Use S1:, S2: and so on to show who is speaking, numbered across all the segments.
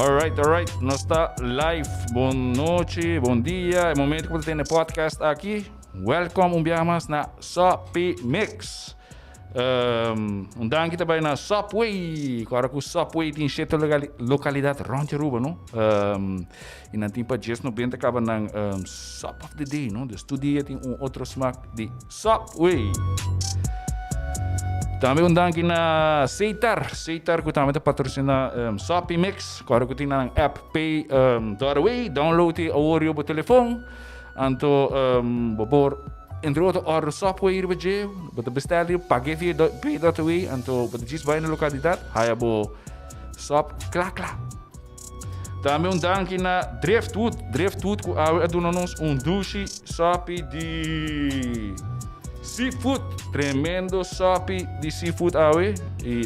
S1: Alright, alright. Nos ta live. Bon nochi, bon dia. E momento ku bo ta tene podcast aki. Welcome un biaha mas na Soppy Mix. Un danki ta bai na Subway. Ku ora ku Subway tin shete lokalidat rond Aruba, no? I nan tin pa 10.90 kaba nan Sub of the Day, no? Dus tur dia tin un otro smak di Subway. Tambe un danki na Seitar. Seitar ku tambe ta patrosina Soppy Mix. Ku ora ku tin nan app Pay dot away. Download e awor riba bo telefon. Anto bo por entre otro order Subway riba dje, bo ta bestel riba, pag'é via pay.away, anto bo ta djis bai na lokalidat, haya bo sub kla kla. Tambe un danki na Driftwood, Driftwood ku awe a duna nos un dushi sopi di seafood, tremendo sopi di seafood awe i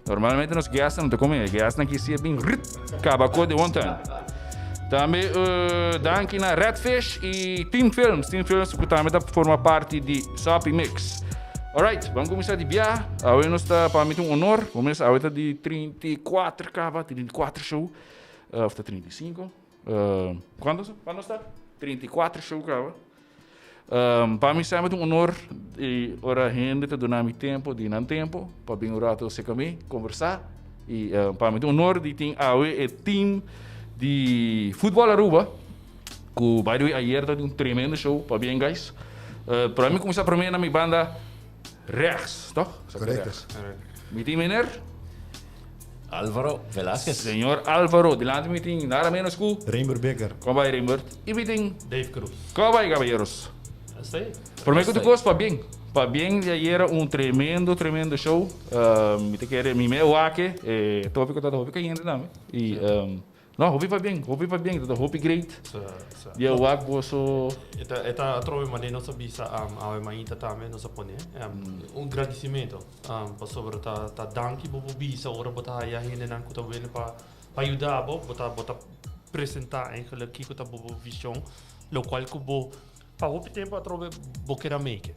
S1: normalmente nos guestnan no ta kome, e guestnan ki si a bin rit kaba ko di one time. Tambe danki na Redfish y Team Films. Team Films ku tambe ta forma parti di Soppy Mix. Alright, ban kuminsá di bia. Awe nos ta, pa mi ta un honor. Bo mes awe ta di 34 kaba, 34 show. Of ta 35? Kuantu, kuantu nos ta? 34 show kaba. Pa mi semper ta un honor y ora hende ta duna mi tempo di nan tempo pa bin un rato cerca mi conversa y pa mi ta un honor di tin awe e team di Futbol Aruba cu by the way ayer ta tin un tremendo show pabien guys. Pero mi cuminsa prome na mi banda rechts toch?
S2: Correcto.
S1: Mi tin meneer?
S3: Alvaro Velasquez.
S1: Señor Alvaro, dilanti mi tin nada menos cu.
S2: Rembert Becker.
S1: Con bay Rembert? Y mi tin.
S4: Dave Cruz.
S1: Con bay caballeros?
S4: Hasta ahí.
S1: Prome cu tur cos pabien. Pabien di ayera un tremendo tremendo show. Mi ta kere mi me wak e topico ta hopi cayente tambe. Y no hopi pabien, hopi pabien, ta hopi great. Di a wak boso.
S4: E ta atrobe manera nos a bisa awe mainta tambe nos a pone un gradicimento. Pasobra ta ta danki bo por bisa ora bo ta haya hendenan ku ta wene pa pa yuda bo, bo ta bo ta presentá eigenlijk kiko ta bo vision, lokual ku bo pa hopi tempu atrobe bo keda make.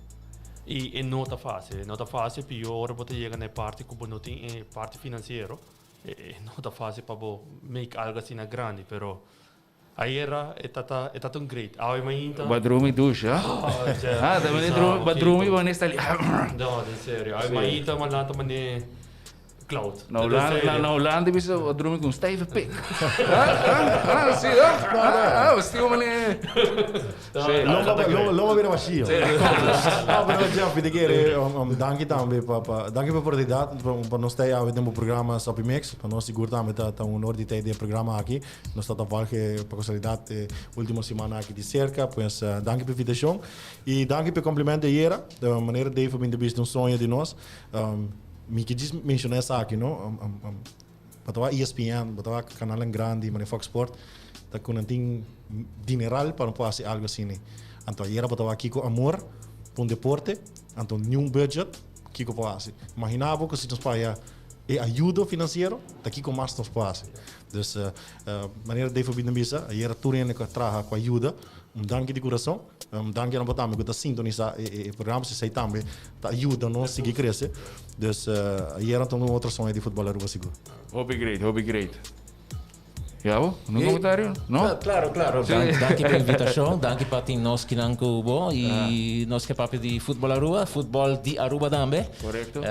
S4: I e no ta fásil, e no ta fásil pió ora bo ta yega na e parti ku bo no tin e parti finansiero, e no ta fásil pa bo make algu asina grandi, pero Ayera e tata e tata un great. Awe mainta.
S1: Ba drumi douche, ha? Ah, ta mane drumi, ba drumi ba nesta li.
S4: No, den serio. Awe mainta ma lanta mane cloud.
S1: Na Holanda, na Holanda bisa ba drumi con stijve pik. Ah, ah, si, ah, ah, stivo mane.
S2: Sí. Lo lo bira vacío. No, pero Jeff, mi te kere danki tambe pa pa danki pa oportunidad pa nos ta awe den bo programa Soppy Mix. Pa nos sigur tambe ta ta un honor di ta den e programa aki. Nos ta ta volg pa casualidad e ultimo simana aki di cerca. Pues danki pa invitacion y danki pa e complimento ayera. Manera Dave a bin ta bisa un soño di nos. Mi ke djis menciona esaki no. Bo ta wak ESPN, bo ta wak canalnan grandi manera Fox Sport ta cu nan tin dineral pa nan por haci algo asina. Anto ayera bo ta wak kico amor pa un deporte, anto niun budget kico por haci. Imagina bo cu si nos paya e ayudo financiero ta kico mas nos por haci. Dus manera Dave a bini bisa, ayera tur hende ku a traha ku a yuda, un danki di kurason. Un danki na bo tambe ku ta sintonisá e programa, pasobra esei tambe ta yuda nos sigui krese. Dus ayera ta un otro soño di futbòl Aruba sigur.
S1: Hopi great, hopi great. Ya bo? Nun komentario? No?
S3: Claro, claro. Danki pa invitashon, danki pa tin nos kinan ku bo i nos ke papia di futbòl Aruba, futbòl di Aruba tambe.
S1: Korekto.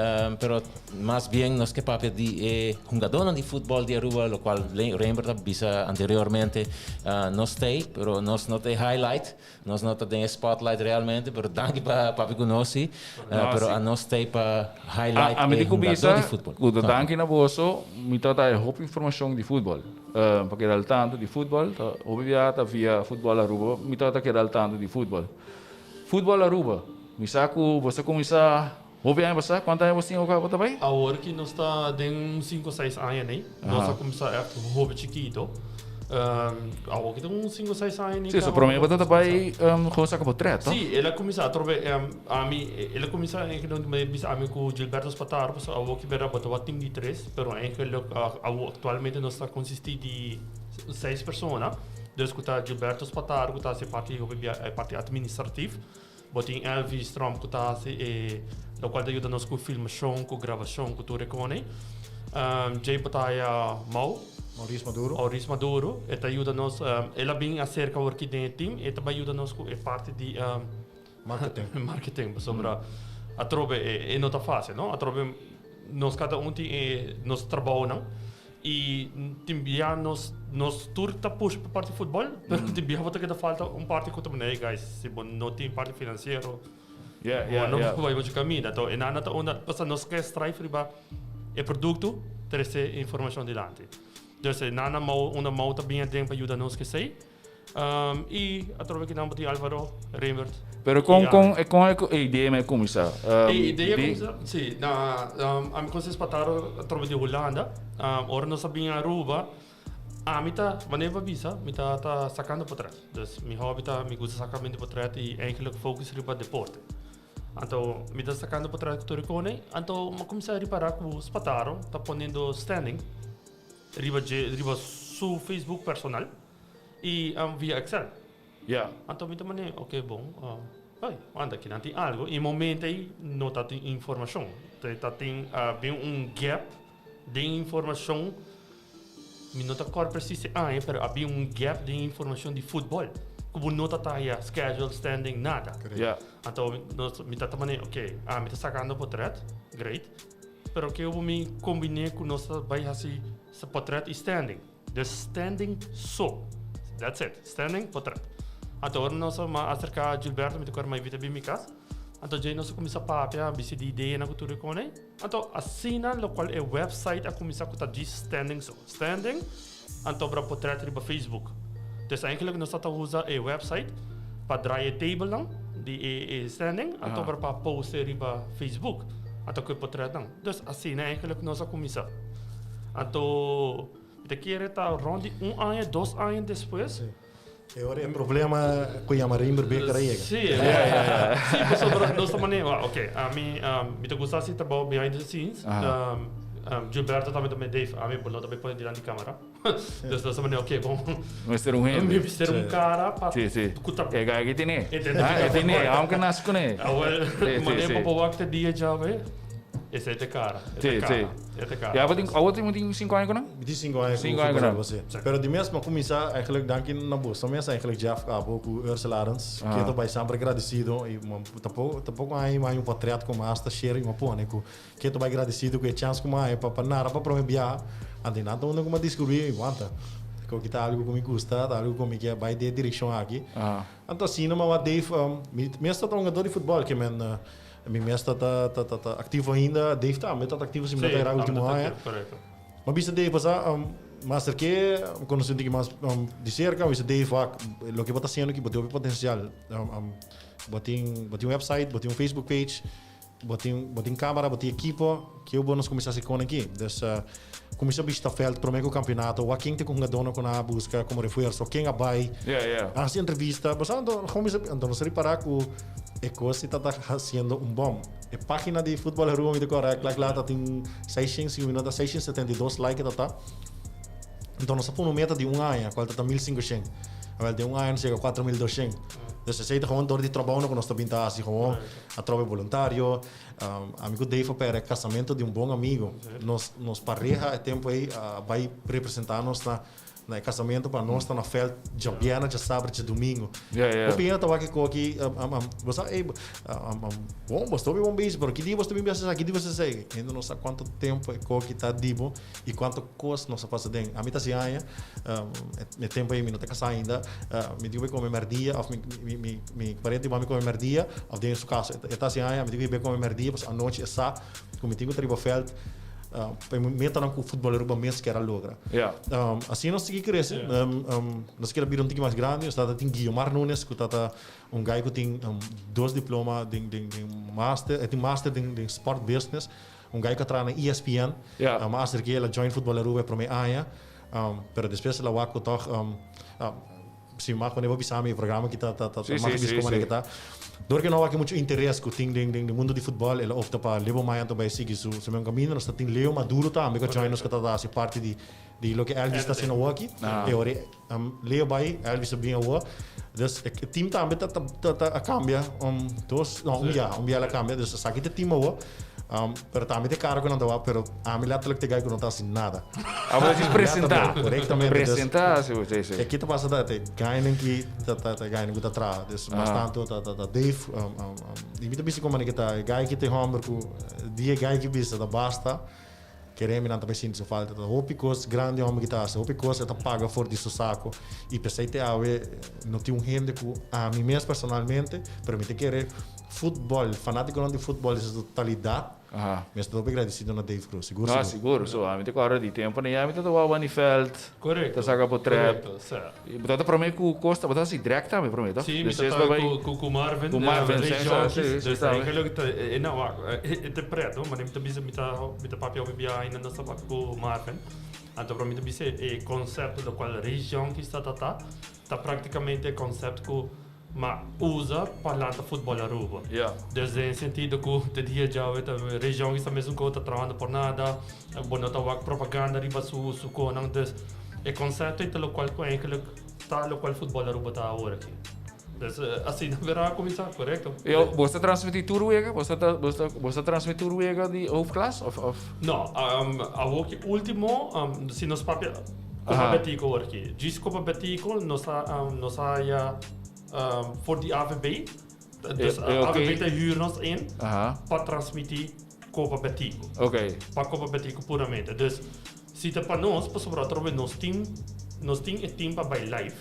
S3: Pero Mas bien nos ke papia di e hungadónan di futbòl di Aruba, lokual Rembert a bisa anteriormente, nos t'ei, pero nos no ta e highlight, nos no ta den e spotlight realmente, pero danki pa papia ku nos si, pero anos t'ei pa highlight
S1: e
S3: hungadó di futbòl.
S1: Ku ta danki na boso, mi ta ta e hopi informashon di futbòl, pa keda al tanto di futbòl, ta hopi bia ta via Futbòl Aruba, mi ta ta keda al tanto di futbòl. Futbòl Aruba, mi sa ku boso a kuminsá Hopi aña pasá? Kuantu aña bos tin oka bo ta bai?
S4: Awor ki nos ta den un sinku o seis aña nei. Nos a kuminsá ègt hopi chikito. Awor ki ta un sinku o seis aña nei.
S1: Sí, so promé bo ta bai gewoon saka potret, toh?
S4: Sí, el a kuminsá atrobe ami, el a kuminsá eigenlijk di manera bisa ami ku Gilberto Spataro pasobra awor ki berdad bo tabata tim di tres, pero eigenlijk awor aktualmente nos ta konsistí di seis persona. Dus ku ta Gilberto Spataro ku ta hasi parti hopi bia e parti administratif. Bo tin Elvis Trump ku ta hasi e lokual ta yuda nos ku filmashon, ku grabashon, ku tur e kone. Djei bo ta haya Mau.
S2: Maurice Maduro.
S4: Maurice Maduro, e ta yuda nos, el a bin acerca awor aki den e team, e ta bai yuda nos cu e parti di
S2: Marketing.
S4: marketing, pasobra atrobe e no ta facil, no? Atrobe nos cada un tin e nos trabounan y tin bia nos nos tur ta push pa parti futbol, pero tin bia bo ta keda falta un parti cu ta manda, hey guys, si bo no tin parti financiero, bo no por bai mucho caminda. Enton e nan ta unda, pasobra nos ke strive riba e producto, trece informacion dilanti. Dus e nan a mou, unda mou ta bin aden pa yuda nos kesey. Y atrobe ki nan bo tin Alvaro, Rembert.
S1: Pero con con con e idea me cuminsa?
S4: E idea cuminsa, si, na ami conoce Spataro atrobe di Hulanda. Ora nos a bin Aruba, ami ta, wanneer bo a bisa, mi ta ta sacando potret. Dus mi hobby ta, mi gusta saca mente potret y eigenlijk focus riba deporte. Anto mi ta sacando potret cu tur e cone, anto mi a cuminsa ripara cu Spataro ta poniendo standing riba dje, riba su Facebook personal. Y via Excel.
S1: Ja.
S4: Anto mi ta mane, ok bon, ay, anda aki nan tin algo. Y momento ey no ta tin informacion. Ta, ta tin bin un gap den informacion. Mi no ta acorda precies e aña, pero a bin un gap den informacion di futbol. Cu bo no ta taya schedule, standing, nada.
S1: Ja.
S4: Anto nos, mi ta ta mane, ok, ah, mi ta sacando potret, great. Pero ke bo mi combine cu nos ta bay haci potret y standing. The standing so. That's it. Standing potret. Anto ora nos a acerca Gilberto, mi ta acuerda mi a invita bin mi cas. Anto djei nos a cuminsa papia, bisti di ideanan cu tur e cone. Anto asina locual e website a cuminsa cu ta djis standing so. Standing, anto bra potret riba Facebook. Dus eigenlijk nos ta ta usa e website pa draai e tablenan di e standing, anto bra pa post e riba Facebook. Anto cu e potretnan. Dus asina eigenlijk nos a cuminsa. Anto mi ta kere ta rond di un aña, dos aña despues.
S2: Sí. E ora e problema cu yama Rimber Beker a yega.
S4: Sí, sí, pasobra nos ta manera, ok, ami mi ta gusta haci trabao behind the scenes. Gilberto tambe ta mey Dave, ami bo no ta bay pone dilanti camera. Dus nos ta manera, ok, bon.
S1: Mester un hende.
S4: Mester un cara pa
S1: Sí, sí.
S4: cu ta
S1: E guy aki tene.
S4: E tene
S1: Ah, e tene, aunke nace cune.
S4: Awel,
S1: Sí, sí,
S4: manera
S1: sí.
S4: pa bo wak te dia djawe. Esei ta cara. E ta
S1: Sí,
S4: cara.
S1: sí.
S4: E ta cara.
S1: Ya, bo tin, awor tin tin 5 aña ku nan?
S2: Mi tin 5 aña ku
S1: 5 aña ku nan.
S2: sí. Pero di mes mi a kuminsá eigenlijk danki na boso mes eigenlijk Jeff abo ku Ursula Arends ke ta bai semper agradesido i tampoko tampoko aña mi haña un portret ku mi hasta share i mi a pone ku ke ta bai agradesido ku e chèns ku mi haña pa pa nara pa prome biaha anto nan ta unda ku mi a diskubrí i wanta ku ta algu ku mi gusta ta algu ku mi ke bai den e direkshon aki anto asina mi a wak Dave mi mes ta un hungador di futbòl ke men Mi mes ta ta ta ta activo ainda, Dave tambe ta ta activo si mi no ta era ultimo aña. Ma bisa Dave pasa, mi acerké, mi conoce un tiki mas di cerca, mi bisa Dave wak, loke bo ta haciendo aki bo tin hopi potencial. Bo tin bo tin website, bo tin un Facebook page, bo tin bo tin camera, bo tin ekipo, kico bo nos cuminsa haci con aki? Dus cuminsa bishita veld prome cu campeonato, wak ken ta e hungadornan cu nan a busca como refuerzo, ken a bay, haci entrevista, bo sa anto anto nos a ripara cu E cos si ta ta haciendo un bom. E pagina di Futbol Aruba mi ta corda cla cla ta tin seishent, si mi no ta 672 like ta ta. Enton nos a pone un meta di un aña cual ta ta 1500. Awel den un aña nos yega 4200. Dus esey ta gewoon door di trabounan cu nos ta bin ta haci gewoon atrobe boluntario. Ami cu Dave a perde casamento di un bon amigo. Nos nos pareha e tempo ey a bay representa nos na Na e casamentu pa nos ta na veld djabièrnè, djasabra, djadumingu.
S1: Ja, ja.
S2: Hopi hende ta wak e koki, bo sa, ey, bon, bo sta hopi bon bezig, pero ki dia bo sta bin biaha esaki, ki dia bo sta esei? Hende no sa kuantu tempu e koki ta di bo i kuantu kos nos a pasa den. Ami ta hasi aña, e tempu ei mi no ta kasá ainda, mi tin ku bai kome mèrdia òf mi mi parente bai mi kome mèrdia, òf den su kaso e ta hasi aña, mi tin ku bai kome mèrdia pasobra anochi e sa ku mi tin ku ta riba vèlt. Pa e metanan ku futbol Aruba mes kier a logra. Asina nos sigui krese, nos kier a bira un tiki mas grandi, nos tata tin Guiomar Nunes ku tata un guy ku tin dos diploma den den den master, e tin master den den sport business, un guy ku a traha na ESPN, a aserk'é el a join futbol Aruba e promé aña, pero despues el a wak ku tòg Si mi mag pone bo bisa mi e programa aki ta ta ta mag bisa como manera ta. Dor ke no wak mucho interes ku tin den den mundo di futbol el a opta pa Lebo Maya anto bai sigui su su mesmo camino. Nos ta tin Leo Maduro tambe ku a join nos ku ta ta hasi parti di di loke Elvis ta haciendo awo aki. E ora Leo bai Elvis a bin awo. Dus e team tambe ta ta ta a cambia dos no un bia un bia el a cambia dus esaki ta e team awo. Pero tambe te cara cu nan ta wak, pero ami letterlijk te guy cu no ta haci nada.
S1: Abo ta presenta.
S2: Correctamente.
S1: Presenta, si, si, si.
S2: E kita pasa ta te guynan ki ta ta ta guynan cu ta traha. Dus mas tanto ta ta ta Dave y mi ta bisa como manera ki ta e guy ki ta e homber cu di e guy ki bisa ta basta. Kere mi nan ta bay sinti su falta. Ta hopi cos grandi homber ki ta haci, hopi cos e ta paga for di su saco y pesey te awe no tin un hende cu ami mes personalmente, pero mi ta kere futbol, fanaticonan di futbol den su totalidad, mi esta hopi agradecido na Dave Cruz, sigur
S1: sigur. Sigur, so ami ta corda di tempo na mi ta wou Bunny Veld, ta saca potret. Bo ta prome cu Costa, bo ta haci drag tambe prome, toch?
S4: Si, mi ta cu Marvin,
S1: Cu Marvin,
S4: Ray Jockeys, dus eigenlijk ta, e no, e ta pret, no, maar mi ta bisa, mi ta, mi ta papia hopi bia ainda nos ta papia cu Marvin, anto pero mi ta bisa e concepto locual Ray Jockeys ta ta, ta practicamente e concept cu ma usa pa lanta futbol Aruba. Dus den sentido cu te dia djawe ta Ray Jockeys ta mesun cu ta trahando por nada, bo no ta wak propaganda riba su su conan, dus e concepto ei ta locual cu eigenlijk ta locual futbol Aruba ta awor aki. Dus asina bera a cuminsa, corecto.
S1: Yo, bo ta transmiti tur wega? Bo ta bo ta bo ta transmiti tur wega di hoofdklas of of?
S4: No, awor ki ultimo si nos papia Copa Betico awor aki. Djis Copa Betico nos a nos a haya for di AVB. Dus AVB ta huur nos in pa transmiti Copa Betico. Pa Copa Betico puramente. Dus si ta pa nos, pasobra atrobe nos tin nos tin e team pa bai live.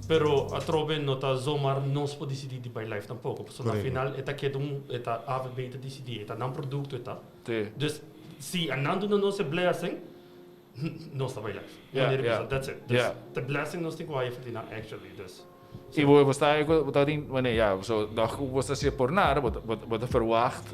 S4: Pero atrobe no ta zomaar nos por dicidi di bai live tampoco. Pasobra na final e ta keda un e ta AVB ta dicidi, e ta nan producto e ta. Dus si a nan duna nos e blessing, nos ta bai live. Manera bisa, that's it. Dus ta blessing nos tin cu haya for di nan actually. Dus.
S1: I bo bo sta bo ta tin wanneer ja so dag ku bo sta hasié por nada bo bo bo ta verwacht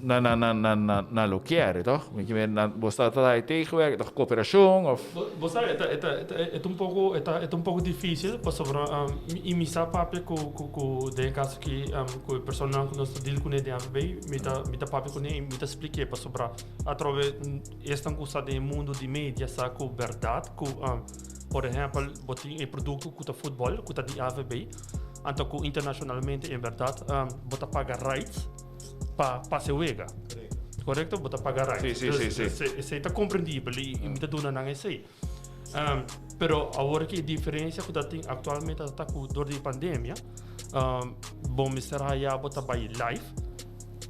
S1: na na na na na na lo kier toch? Mi ke men nan bo sta ta hay tegenwerk toch koperashon of.
S4: Bo bo sa e ta e ta e ta un poko e ta e ta un poko difisil pasobra i mi sa papia ku ku ku den e kaso aki ku e personanan ku nos ta deal kuné den AVB mi ta mi ta papia kuné i mi ta splik'é pasobra atrobe esnan ku sa den e mundo di media sa ku bèrdat ku. Por ehempel, bo tin e produkto ku ta futbòl, ku ta di AVB, anto ku internashonalmente en bèrdat bo ta paga rights pa pasa e wega. Korekto? Bo ta paga rights.
S1: Sí, sí, sí, sí.
S4: Esei ta komprendibel i mi ta duna nan esei. Pero awor ki e diferensia ku ta tin aktualmente ta ku dor di e pandemia, bo mester haya bo ta bai live,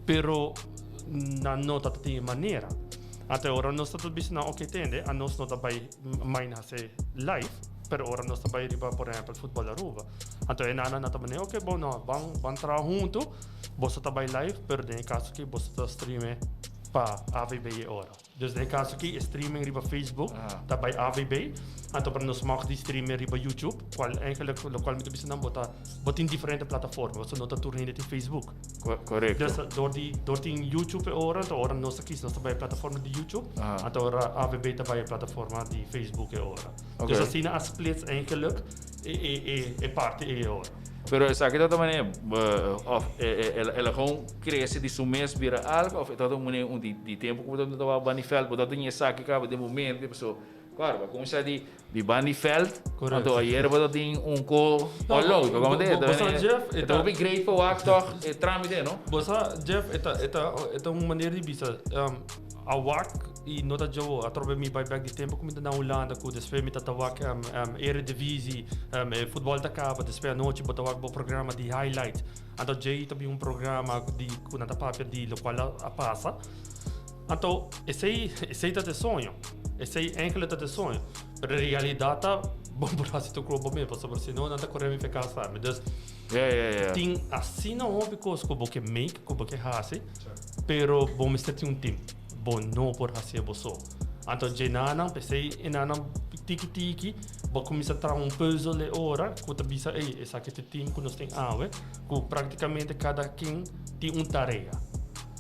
S4: pero nan no ta tin e manera. Anto ora nos ta bisa nan, oke tende, anos no ta bai Mine hasi live, pero ora nos ta bai riba por ehempel Futbol Aruba. Anto e nana na ta mane, ok, bon, no, ban, ban traha huntu, boso ta bai live, pero den e kaso aki boso ta streame pa AVB e ora. Dus den e kaso aki e streaming riba Facebook ta bai AVB, anto pa nos mag di streame riba YouTube, kual eigenlijk lokual mi ta bisa nan bo ta, bo tin diferente plataforma, pasobra no ta tur hende tin Facebook.
S1: Korekto.
S4: Dus dor di dor tin YouTube e ora, anto ora nos ta kis nos ta bai e plataforma di YouTube, anto ora AVB ta bai e plataforma di Facebook e ora. Dus asina a splits eigenlijk e e e e parti ei e ora.
S1: Pero esaki ta ta manera of el a gewoon crece di su mes bira algo of e tabata un manera un di di tempo cu bo tabata wak bani veld bo tabata tin esaki caba den bo mente paso claro bo a cuminsa di Di bandi veld, anto ayer bo ta tin un ko all out, bo komo
S4: Bo sa Jeff,
S1: e ta hopi great pa wak toch e tramite no?
S4: Bo sa Jeff, e ta e ta e ta un manera di bisa a wak y no ta djawo, atrobe mi bai bek di tempo ku mi ta na Hulanda ku despues mi ta ta wak Eredivisie, e futbol ta kaba despues anochi bo ta wak bo programa di highlights, anto djei ta bin un programa di ku nan ta papia di lokual a pasa. Anto, esei, esei ta te soño. Esei eigenlijk ta te soño. Pero realidad ta, bo por hasi tur ku bo mes, pasobra si no nan ta kore mi fe kas tambe. Dus,
S1: Ja, ja, ja.
S4: tin asina hopi kos ku bo ke make, ku bo ke hasi, pero bo mester tin un team. Bo no por hasié bo so. Anto dje nanan, p'esei e nanan tiki tiki, bo kuminsá traha un pùzel e ora ku ta bisa, ey, esaki ta e team ku nos tin awe, ku praktikamente kada ken tin un tarea.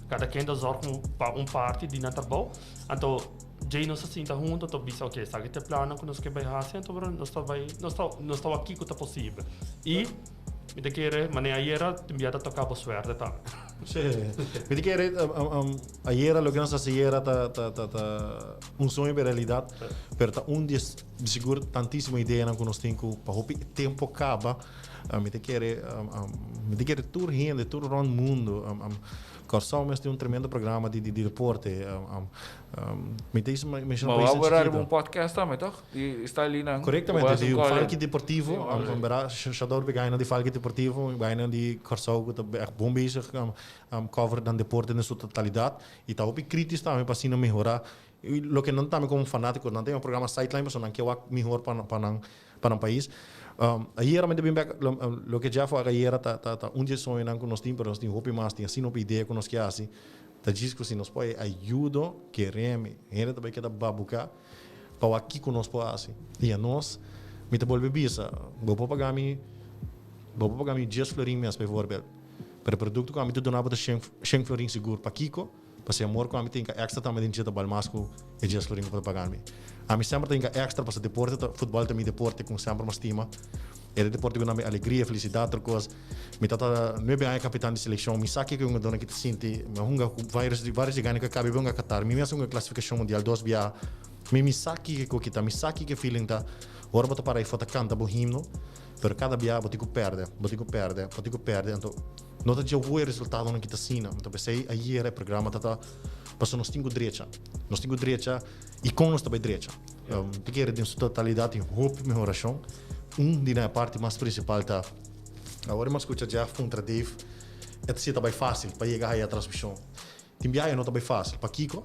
S4: Kada ken ta zorg pa un parti di nan trabou. Anto djei nos ta sinta hunto, anto bisa oke esaki ta e plannan ku nos ke bai hasi, anto nos ta bai nos ta nos ta wak kiko ta posibel. I mi ta kere manera ayera tin bia ta toka bo suerte tambe.
S2: Sí. Mi ta kere ayera loke nos hasi ayera ta ta ta ta un soño bira realidat, pero ta un di e sigur tantisimo ideanan ku nos tin ku pa hopi tempo kaba. Mi ta kere, mi ta kere tur hende, tur rond mundo. Kòrsou mes tin un tremendo programa di di deporte. Mi ta menciona
S1: paisnan chikito. Ma wou un podcast tambe toch? Di style nan.
S2: Correctamente, di Falki Deportivo. Shout out pa e gainan di Falki Deportivo, gainan di Kòrsou ku ta echt bon bezig cover nan deporte den su totalidat. I ta hopi kritisch tambe pa asina mehora loke nan tambe komo fanatiko. Nan tin un programa sideline pasobra nan ke wak mihor pa nan pa nan pais. Ayera mi ta bin bek, loke Jeff wak ayera ta ta ta un di e soñonan ku nos tin, pero nos tin hopi mas, tin asina hopi idea ku nos ke hasi. Ta djis ku si nos por e ayudo, keremi, hende ta bai keda babuká pa wak kiko nos por hasi. I anos, mi ta bolbe bisa, bo por paga mi, bo por paga mi dies florin mes, bijvoorbeeld, pero e produkto ku ami ta duna bo ta shen shen florin sigur. Pakiko? Pasobra e amor ku ami tin ka extra tambe den dje ta bal mas ku e dies florin ku bo ta paga mi. Ami semper ta hinka extra pasobra deporte ta, futbòl ta mi deporte ku semper mi a stima. E ta e deporte ku duna mi alegria, felisidat, tur kos. Mi tata nuebe aña kapitan di selekshon, mi sa kiko e hungadónan ki ta sinti. Mi a hunga ku vários vários di gana ku a kabe hunga Qatar. Mi mes a hunga klasifikashon mundial dos biaha. Mi mi sa kiko e koki ta, mi sa kiko e feeling ta ora bo ta para afó ta kanta bo himno, pero kada biaha bo tin ku pèrdè, bo tin ku pèrdè, bo tin ku pèrdè. Anto No ta dje hopi e resultadonan ki ta asina. Mi ta pensá ayer e programa ta ta pasobra nos tin ku drecha. Nos tin ku drecha i kon nos ta bai drecha. Mi ta kere den su totalidat tin hopi mehorashon. Un di nan e parti mas prinsipal ta awor mi a skucha Jeff puntra Dave e ta si e ta bai fásil pa yega haya transmishon. Tin biaha e no ta bai fásil. Pakiko?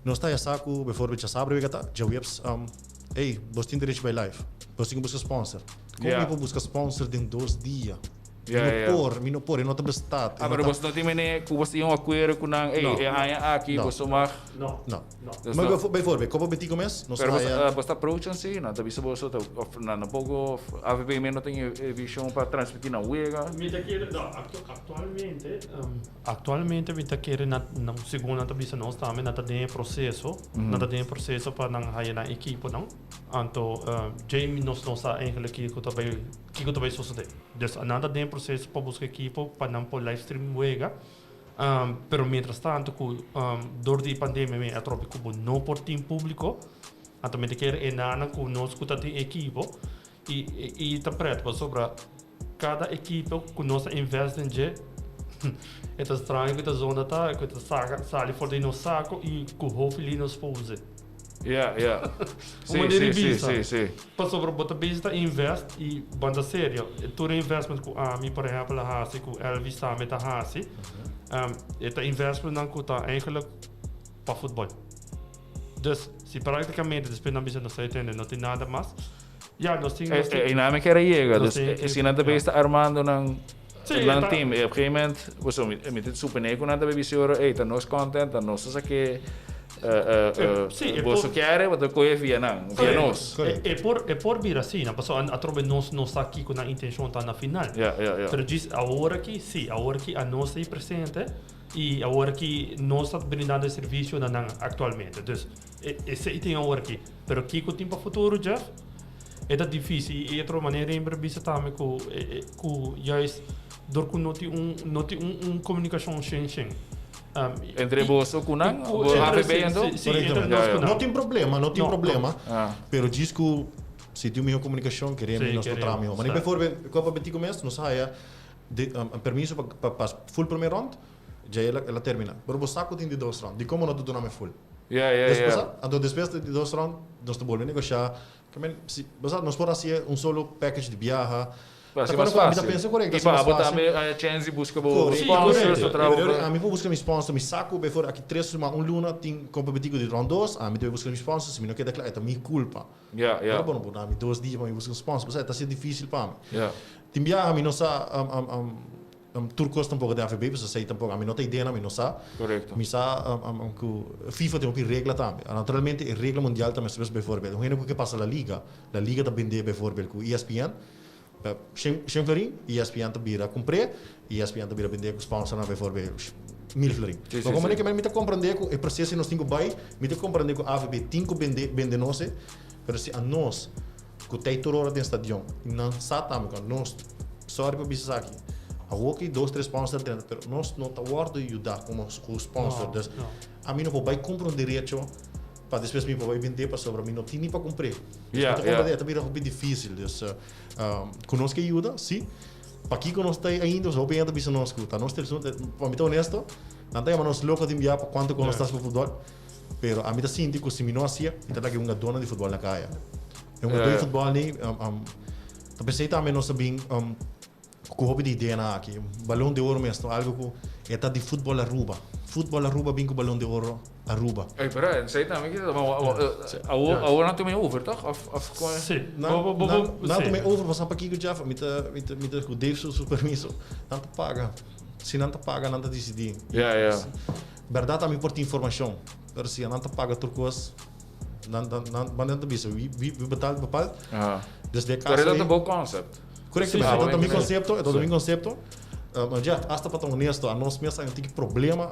S2: Nos ta haya sa ku bijvoorbeeld djasabra wega ta djaweps ey bos tin derecho bai live. Bos tin ku buska sponsor. Kon mi por buska sponsor den dos dia? Mi no por, mi no por, e no ta bestaat.
S1: Ah, pero bos no tin mene ku bos tin un akuerdo ku nan, ey, e aña aki boso mag.
S4: No.
S2: No. Maar bijvoorbeeld, Copa Betico mes, nos
S1: ta haya. Pero bos ta approach nan si, nan ta bisa boso ta, of nan tampoco, AVB mes no tin e vision pa transmiti nan wega.
S4: Mi ta kere, no, actualmente, actualmente mi ta kere nan, segun nan ta bisa nos tambe, nan ta den e proceso, nan ta den e proceso pa nan haya nan ekiponan. Anto, djei nos no sa eigenlijk kiko ta bay. Kiko ta bai sosodé? Dus nan ta den proseso pa buska ekipo pa nan por live stream wega. Pero mientras tanto ku dor di e pandemia mi a tropi ku bo no por tin públiko, anto mi ta kere e nannan ku nos ku ta tin ekipo i i ta pret pasobra kada ekipo ku nos a invest den dje e ta straño ku ta zona ta ku ta saka sali for di nos sako i ku hopi li nos por usa.
S1: Ja, ja.
S4: Un manera di bisa. Sí, sí, sí. Pasobra bo ta bezig ta invest i banda serio. Tur e investment ku ami, por ehèmpel, a hasi, ku Elvis tambe ta hasi, e ta investmentnan ku ta eigenlijk pa futbòl. Dus, si práktikamente despues nan bisa nos ta tende no tin nada mas, ya nos tin, nos tin.
S1: E nan mi kere yega. Dus, si nan ta bezig ta armando nan, nan team, e op gegeven moment, pasobra mi ta suponé ku nan ta bisa ora, ey, ta nos content, ta nos ta sak'é. Boso kere, bo ta kohe via nan, via nos.
S4: E por, e por bira asina, pasobra atrobe nos no sa kiko nan intencion ta na final.
S1: Ja, ja, ja.
S4: Pero djis awor aki, si, awor aki anos ta ei presente i awor aki nos ta brindando e servicio na nan actualmente. Dus, esei tin awor aki. Pero kiko tin pa futuro, Jeff? E ta dificil i otro manera hende bisa tambe ku, ku juist dor ku no tin un, no tin un comunicacion shen shen.
S1: Entre boso ku nan? AVB anto?
S4: Sí, entre nos ku nan.
S2: No tin problema, no tin problema. Pero djis ku si tin un mihó komunikashon keremi nos por traha mihó. Manera bijvoorbeeld Copa Betico mes nos a haya permiso pa pas full prome rond, djei el a termina. Pero bo sa ku tin di dos rond, dikon bo no ta duna mi full? Despues anto despues di dos rond nos ta bolbe negoshá. Bo sa nos por hasi un solo package di biaha.
S1: Pa hasi mas fácil. I pa abo tambe haña chèns di buska bo sponsors pa traha bo.
S2: Ami por buska mi sponsor, mi sa ku before aki tres siman un luna tin Copa Betico di round dos, ami debe buska mi sponsor, si mi no keda kla e ta mi kulpa. Ora bo no por dami dos dia pa mi buska un sponsor, pasobra e ta hasi difisil pa mi. Tin biaha mi no sa tur kos tampoko den AVB, pasobra esei tampoko ami no ta idea, mi no sa. Mi sa ku FIFA tin hopi regla tambe. Naturalmente e regla mundial ta mester before un hende ku ke pasa La Liga, La Liga ta bende before ku ESPN. Shen florin, ESPN ta bira kumpr'é, ESPN ta bira bend'é ku sponsornan bijvoorbeeld mil florin. Pero komo ke mi ta komprendé ku e proseso nos tin ku bai, mi ta komprendé ku AVB tin ku bende bende nos e, pero si anos ku ta ei tur ora den stadion i nan sa tambe ku anos, sorry pa bisa esaki, awoki dos tres sponsor a drenta pero nos no ta wòrdu yuda komo ku sponsor, dus ami no por bai kumpra un derecho. Pa despues mi por bai bendé pasobra mi no tin ni pa cumpr'é.
S1: Ja,
S2: Mi ta comprendé,
S1: ja.
S2: e ta bira hopi difícil. Dus, cu nos ke yuda, sí. Pakico nos ta ei ainda? Pasobra hopi hende ta bisa nos cu ta nos televisión, pa mi ta honesto, nan ta yama nos loco tin bia pa cuanto cu nos ta haci pa futbol. Pero ami ta sinti cu si mi no hacié, mi ta laga e hungadónan di futbol na caya. E hungadó di futbol ni, ta pensei tambe nos ta bin Cu hopi di ideanan aki. Balon de Oro mes ta algo cu e ta di futbol Aruba. Futbol Aruba bin cu Balon de Oro Aruba.
S1: Ey, pero esey tambe kita awor awor nan tuma e over toch? Of of con e?
S4: Si.
S2: Nan nan nan tuma e over pasobra pakico Jeff mi ta mi ta mi ta cu Dave su su permiso nan ta paga. Si nan ta paga nan ta dicidi.
S1: Ya ya.
S2: Berdad ami por tin informacion pero si nan ta paga tur cos nan nan nan ta bisa wi wi betaal bepaald. Dus den e
S1: Pero
S2: caso
S1: e ta
S2: ey.
S1: bo concept.
S2: Correctamente, e ta mi concepto, e ta mi concepto. Maar Jeff, hasta pa ta honesto, a nos mes hay un tiki problema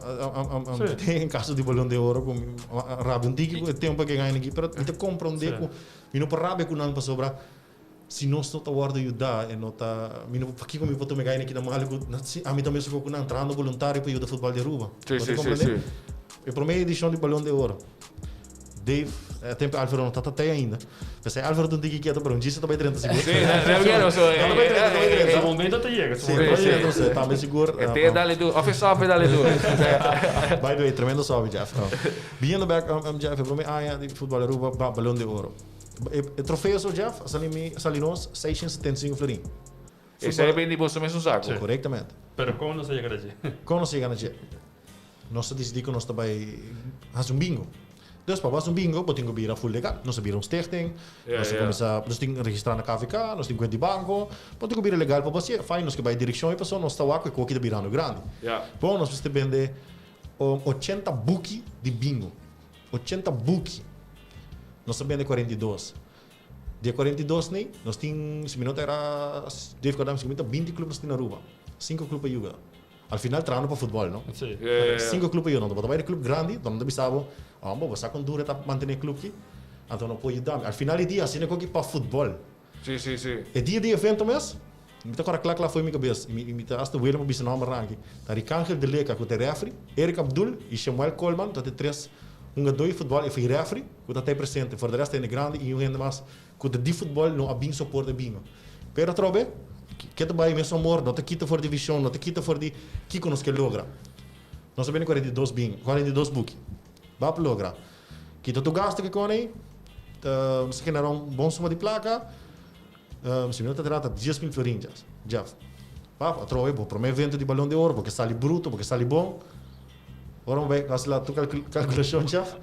S2: den caso di Balon de Oro cu mi a rabia un tiki cu e tempo ke gana aki, pero mi ta comprende cu mi no por rabia cu nan pasobra si nos no ta wordo yuda e no ta, mi no por, pakico mi por tuma e gana aki na malo cu ami ta mesun cu nan trahando voluntario pa yuda futbal di Aruba. Bo ta comprende? E prome edicion di Balon de Oro. Dave, e tempo Alvaro no tata tei ainda. P'esei Alvaro ta un tiki kieto, pero un djis ta bai drenta sigur.
S1: Sí, no, no, no, so,
S2: Ta bai drenta, ta bai drenta.
S4: Su momento ta yega, su
S2: Sí,
S4: momento
S2: ta
S4: ta
S2: yega,
S4: yega.
S2: sí, tambe sigur.
S1: E te dale duro, of e sopi dale duro.
S2: By the way, tremendo sopi, Jeff. Biendo bek, Jeff, e prome aña di Futbal Aruba ba Balon de Oro. E trofeo so, Jeff, a sali mi, a sali nos 675 florin.
S1: Esei a bini di boso mesun saco.
S2: Correctamente.
S4: Pero con nos a yega na dje?
S2: Con nos a yega na dje? Nos a disidí ku nos ta bai hasi un bingo. Dus pa bo hasi un bingo, bo tin ku bira full legal. Nos a bira un stichting, nos a kuminsá, nos tin registrá na KVK, nos tin kuenta di banko. Bo tin ku bira legal pa bo hasié. Fine, nos ke bai direkshon ei pasobra nos ta wak ku e koki ta birando grandi. Bon, nos mester bende 80 buki di bingo. 80 buki. Nos a bende 42. Di e 42 nei, nos tin, si mi no ta era, Dave kòrda mi, si mi ta 20 klup nos tin na Aruba. Sinku klup a yuga. Al final trahando pa futbol, no?
S4: Sí.
S2: Cinco club yo no ta bai di club grandi, donde ta bisa bo, oh, bo sa con duro ta mantene club ki, anto no por yuda mi. Al final di dia asina koki pa futbol.
S1: Sí, sí, sí.
S2: E dia di evento mes, mi ta kora kla kla fo'i mi kabes, i mi ta hasta wele pa bisa nomber nan aki. Ta Ricangel de Leca ku ta e refri, Eric Abdul i Shemuel Coleman ta e tres hungadó di futbol i fo'i refri ku ta ta e presente. For de rest ta hende grandi i un hende mas Ku ta di futbòl no a bin soporta bino. Pero atrobe, ke ta bai mes amor no ta kita for di vision, no ta kita for di kiko nos ke logra. Nos a bini 42 bin, 42 buki. Ba pa logra. Kita tur gasto ke kon ei, ta nos a genera un bon suma di plaka, si mi no ta trata 10,000 florin djas, djaf. Ba atrobe bo prome evento di Balon de Oro, bo ke sali bruto, bo ke sali bon. Ora bo bai hasi la tur calculacion chef.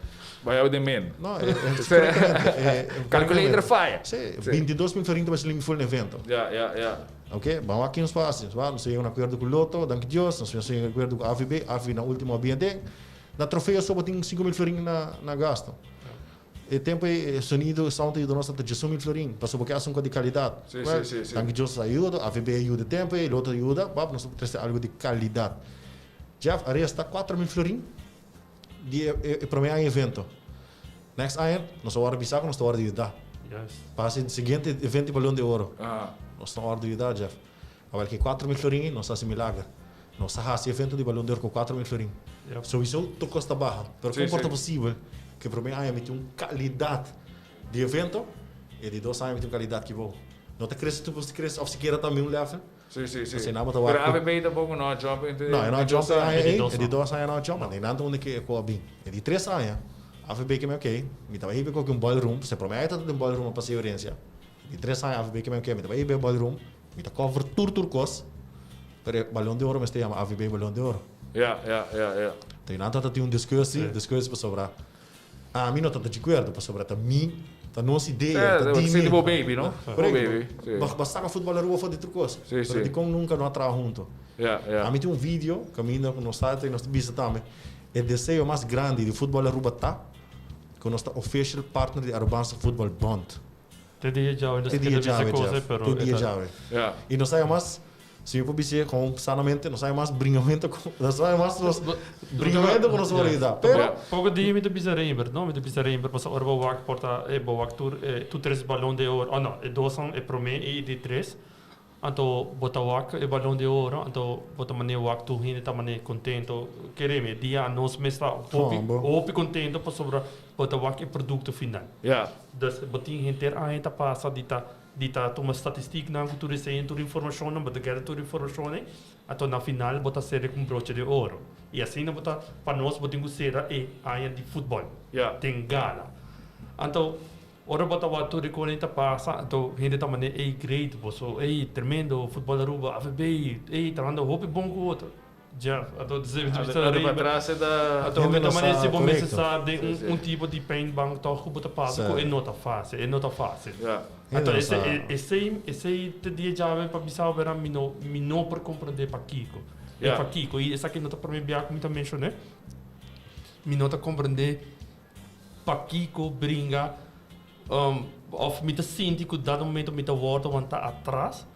S1: Bai out den min.
S2: No, e, e, correctamente. E,
S1: Calculator fire.
S2: Sí, 22 mil florin ta bai sali full evento.
S1: Ja, ja, ja.
S2: Ok, ban wak nos pa hasi. Nos a yega un acuerdo cu Lotto, danki Dios. Nos a yega un acuerdo cu AVB, AVB na ultimo a bien den. Na trofeo so bo tin 5 mil florin na, na gasto. E tempo ei e sonido, e sound ta yuda nos ta 11 mil florin, pasobra bo ke hasi un kos di kalidat.
S1: Sí, sí, sí, sí.
S2: Danki Dios a yuda, AVB a yuda e tempo ei, Lotto a yuda, bap, nos ta trese algo di kalidat. Jeff a resta 4 mil florin di e, e, e prome aña evento. Next aña, nos a wòrdu bisa ku nos ta wòrdu yuda. Pa hasi e siguiente evento di Balon de Oro. Nos ta wòrdu yuda, Jeff. Awor ki 4 mil florin ei, nos a hasi milager. Nos a hasi evento di Balon de Oro ku 4 mil florin. Sowieso tur kos ta baha. Pero kon por ta posibel ku e prome aña mi tin un kalidat di evento i di dos aña mi tin un kalidat ki bo no ta krese tur kos ta krese òf sikiera ta mi un level?
S1: Sí, sí, sí.
S2: Asina bo ta wak
S1: Pero
S2: ku.
S1: AVB tampoco no a jump into
S2: No, e no a
S1: di
S2: jump
S1: dos
S2: e
S1: aña.
S2: aña
S4: E di
S2: ei,
S4: dos
S2: e di
S4: no.
S2: dos aña no a jump, ma nan ta unda ke ku a bin. E di tres aña, AVB ke mi ok, mi ta bai hiba koke un ballroom, pasobra prome aña ta den ballroom a paseo herencia. E di tres aña AVB ke mi ok, mi ta bai hiba e ballroom, mi ta cover tur tur kos, pero e Balon de Oro mester yama AVB Balon de Oro.
S1: Ja, ja, ja, ja.
S2: Enton nan ta tin un discussie, discussie pasobra Ami no ta ta djakuerdo pasobra ta mi, ta nos idea, ta di mi.
S1: Bo baby, no? Bo baby, si.
S2: Bo saka futbol Aruba for di tur kos.
S1: Si, si.
S2: Pero dikon nunka no a traha hunto?
S1: Ja, ja.
S2: Ami tin un video kaminda ku nos ta i nos ta bisa tambe e deseo mas grandi di futbol Aruba ta ku nos ta official partner di Arubaanse Voetbal Bond.
S4: Te dia djawe nos
S2: Te dia
S4: keda bisa
S2: djawe,
S4: kos,
S2: Jeff.
S4: pero
S2: Te dia
S4: e ta.
S2: djawe.
S1: Ja.
S2: I nos ta mas Si mi por bis'é con sanamente, nos hay mas bringamento cu, nos hay mas nos bringamento cu nos por ayuda. Pero.
S4: Poco dia mi ta bisa Rembert, no? Mi ta bisa Rembert pasobra ora bo wak por ta e bo wak tur e tur tres balon de oro, oh no, e dosnan e prome i di tres. Anto bo ta wak e Balon de Oro, anto bo ta manera wak tur hende ta manera contento. Kere mi, e dia nos mes ta hopi, hopi contento pasobra bo ta wak e producto final. Dus bo tin henter aña ta pasa di ta di ta tuma statistieknan ku tur esei en tur informashonnan, bo ta gather tur informashon ei, anto na final bo ta sera ku un broche de oro. I asina bo ta, pa nos bo tin ku sera e aña di futbòl den gala. Anto ora bo ta wak tur e kos ei ta pasa, anto hende ta manera, ey great boso, ey tremendo futbòl Aruba, AVB, ey trahando hopi bon ku otro. Jeff, anto anto mi ta manera si bo mester sa den un tipo di pijnbank toch ku bo ta pasa ku e no ta fácil, e no ta fácil. Anto esei esei te dia djawe pa bisa bo bera mi no mi no por comprende pakiko. E pakiko i esaki no ta prome bia ku mi ta menshoné. Mi no ta comprende pakiko bringa of mi ta sinti ku dado momento mi ta wòrdu wantá atras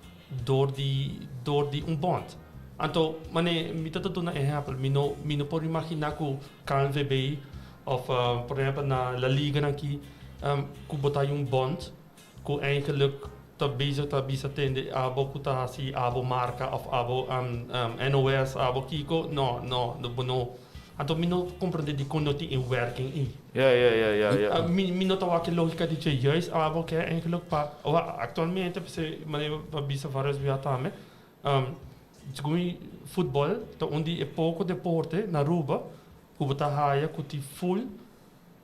S4: dor di dor di un bond. Anto mane mi ta ta duna ehèmpel, mi no mi no por imaginá ku KNVB òf por ehèmpel na La Liga nan aki ku bo ta hay un bond ku eigenlik ta bezig ta bisa tende abo ku ta hasi abo marka òf abo NOS abo kiko no no bo no anto mi no komprende dikon no tin e werking ei.
S1: Ja ja ja ja ja.
S4: Mi mi no ta wak e logika di dje juist abo ke eigenlik pa aktualmente p'esei manera bo a bisa varios bia tambe segun mi futbòl ta un di e poko deporte na Aruba ku bo ta haya ku tin full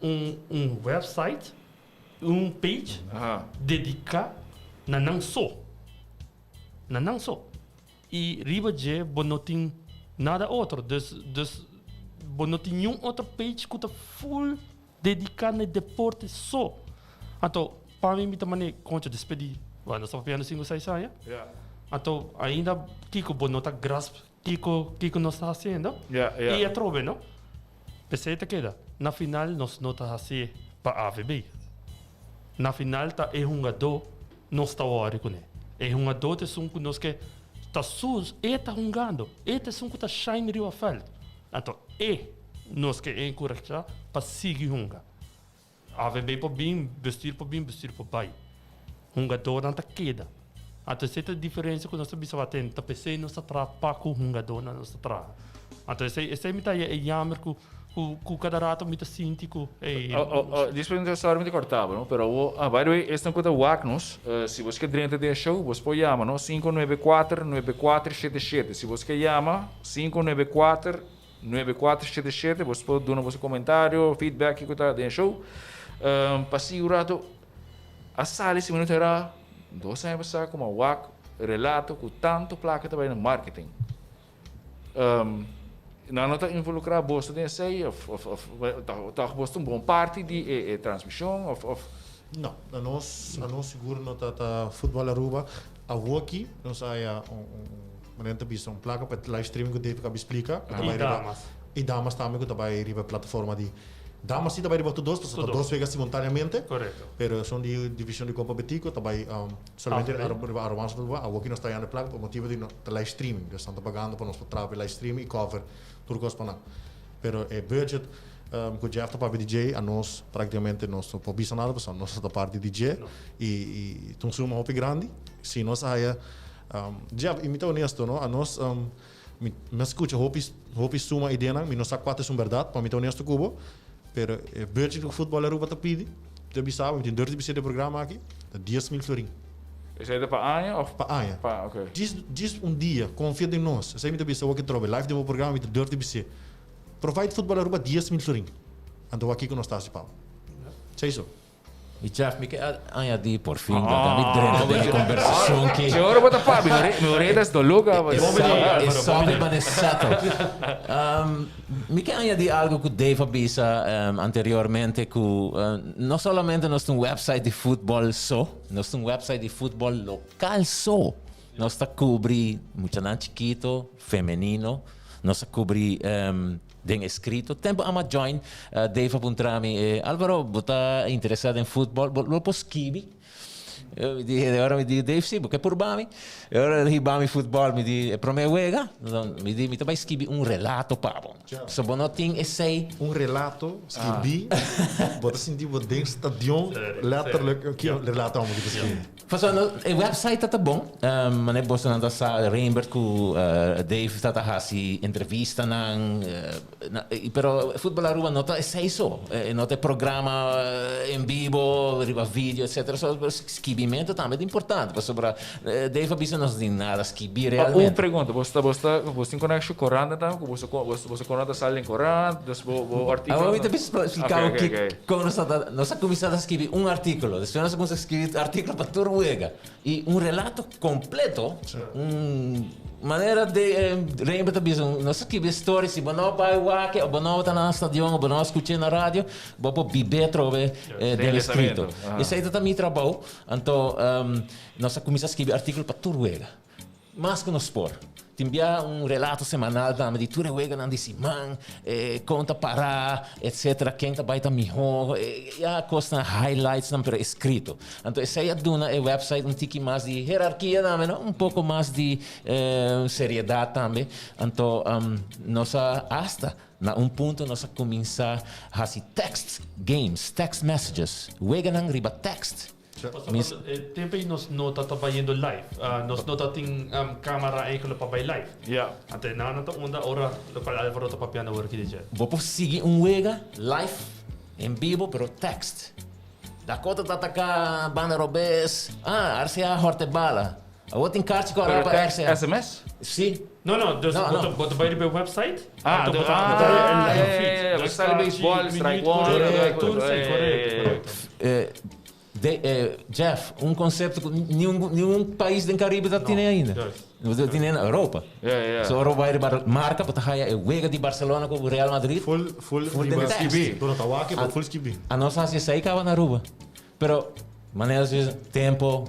S4: un un website Un page dediká na nan so. Na nan so. I riba dje bo no tin nada otro. Dus, dus bo no tin niun otro page ku ta full dediká na e deporte so. Anto, pa mi mi ta manera, koncho, despues di, wak, nos ta papiando sinku seis aña. Anto, ainda kiko bo no ta grasp kiko, kiko nos ta hasiendo. I atrobe, no? P'esei ta keda, na final nos no ta hasié pa AVB. Na final ta e hungadó nos ta wòri kuné. E hungadó ta esun ku nos ke ta su, e ta hungando, e ta esun ku ta shine riba vèlt. Anto e nos ke enkurashá pa sigui hunga. AVB por bin, bestuur por bin, bestuur por bai. Hungadónan ta keda. Anto esei ta e diferensia ku nos ta bisa wak ta p'esei nos ta traha pa ku hungadónan nos ta traha. Anto esei esei mi ta haña e yamer ku ku ku kada rato mi ta sinti ku ey.
S1: Despues mi ta sorry mi ta korta bo no, pero awor ah by the way esnan ku ta wak nos si bos ke drenta den e show bos por yama no 594 9477 si bos ke yama 594 9477 bos por duna boso komentario, feedback kiko ta den e show. Pa sigui un rato a sali si minuto era dos aña pasá komo a wak relato ku tantu plaka ta bai na marketing. Nan no ta involukrá boso den esei of of of tòg boso ta un bon parti di e e transmishon of of.
S2: No, na nos na nos sigur no ta ta Futbol Aruba awoki nos haya un un Manera ta bisa un plaka pa live streaming ku Dave kabi splika ku ta bai riba i damas tambe ku ta bai riba e plataforma di damas si ta bai riba tur dos pasobra ta dos wega simultaneamente pero esun di divishon di Copa Betico ta bai solamente riba Arubaanse Futbol awoki nos ta yanda e plaka pa motibu di ta live streaming dus nan ta pagando pa nos por traha pa e live streaming i cover tur kos pa nan pero e budget ku Jeff ta papia di dje anos praktikamente nos no por bisa nada pasobra nos no ta parti di dje i ta un suma hopi grandi si nos a haya Jeff, i mi ta honesto, no? Anos, mi, mi a skucha hopi, hopi suma ideanan, mi no sa kua ta esun bèrdat, pa mi ta honesto ku bo, pero e budget ku Futbol Aruba ta pidi, mi ta bisa bo, mi tin durf di bisa den e programa aki, ta 10,000 florin.
S1: Esei ta pa aña òf?
S2: Pa aña.
S1: Pa, oké.
S2: Djis, djis un dia, konfia den nos. Esei mi ta bisa awor ke trobe live den bo programa, mi ta durf di bis'é. Provide Futbol Aruba 10,000 florin. Anto wak kiko nos ta hasi pa bo. Esei so.
S3: Mi Jeff, mi ke añadí por fin dat mi drenta den e kombersashon ki.
S1: Si ora bo ta papia, mi oreda es doló kaba.
S3: E sabi mane settle. Mi ke añadí algo ku Dave a bisa anteriormente ku no solamente nos ta un website di futbòl so, nos ta un website di futbòl lokal so. Nos ta kubri muchanan chikito, femenino, nos ta kubri Den escrito. Tempo ama join, Dave a puntra mi, Alvaro, bo ta interesa den futbol? Bo lo por skibi? Mi di, e ora mi di, Dave, si, bo ke purba mi? E ora el hiba mi futbol, mi di, e prome wega, mi di, mi ta bai skibi un relato pa bo. So bo no tin esei.
S2: Un relato skibi, bo ta sinti bo den stadion, letterlijk, ki relato amo ki ta skibi?
S3: Paso no, e website ta bon. Mane boso nan ta sa Rembert ku Dave ta ta hasi entrevistanan, pero Futbol Aruba no ta esei so. No ta e programa en bibo, riba video, etcetera. So skibimento tambe ta importante pasobra Dave a bisa nos tin nada skibi realmente.
S1: Un pregunta, bo ta bo ta bo tin connection cu corant tambe cu boso boso corant ta sali den corant, dus bo bo articulo.
S3: Awor mi ta bisa splica bo kico. Kon nos ta nos a kuminsá ta skibi un artíkulo, despues nos a kuminsá skibi artíkulo pa tur wega. I un relato kompleto, un manera de Reinbert ta bisa, nos a skibi e story, si bo no bai wak o bo no ta na stadion o bo no a skuch'é na radio, bo por bib'é atrobe den eskrito. Esei ta ta mi trabou. Anto nos a kuminsá skibi artíkulo pa tur wega. Mas ku nos por. Tin bia un relato semanal tambe di tur e weganan di siman, kon ta pará, etcetera, ken ta bai ta mihó, ya kosnan, highlightsnan, pero eskrito. Anto esei a duna e website un tiki mas di herarkia tambe, no? Un poko mas di seriedat tambe. Anto nos a asta na un punto nos a kuminsá hasi text games, text messages, weganan riba text.
S4: Pasobra e tempo ei nos no ta ta bayendo live. Nos no ta tin camera eigenlijk pa bay live. Anto e nan ta unda ora locual Alvaro ta papiando awor aki di dje.
S3: Bo por sigui un wega live en bibo pero text. Dakota ta ataca banda robes. Ah, RCA horta e bala. Awor tin karchi ku
S1: Pero
S3: pa
S1: text
S3: RCA.
S1: SMS?
S3: Si.
S4: No, no, dus
S3: No,
S4: bo ta
S3: no.
S4: bo ta bay riba e website.
S1: Ah,
S4: Anto bo
S1: do,
S4: ta bo
S1: ah,
S4: ta e
S1: ja,
S4: live
S1: ja,
S4: feed.
S1: ja, ja.
S4: Dus
S1: Style
S4: karchi,
S1: baseball, strike
S4: minuut,
S1: one,
S4: correcto,
S1: correcto,
S4: tur esei,
S1: ja, ja,
S4: correcto,
S1: ja, ja.
S4: correcto.
S3: De, Jeff, un concepto cu niun, niun pais den Caribe ta tene ainda.
S4: Juist.
S3: Ta tene na Europa.
S1: Ja, ja, ja.
S3: So ora bo bai riba marca, bo ta haya e wega di Barcelona cu Real Madrid.
S2: Full, full,
S3: Full
S2: riba
S3: den tekst.
S2: skibi. Bo no ta wak, bo full skibi.
S3: A nos haci esey caba na Aruba. Pero, manera si tempo,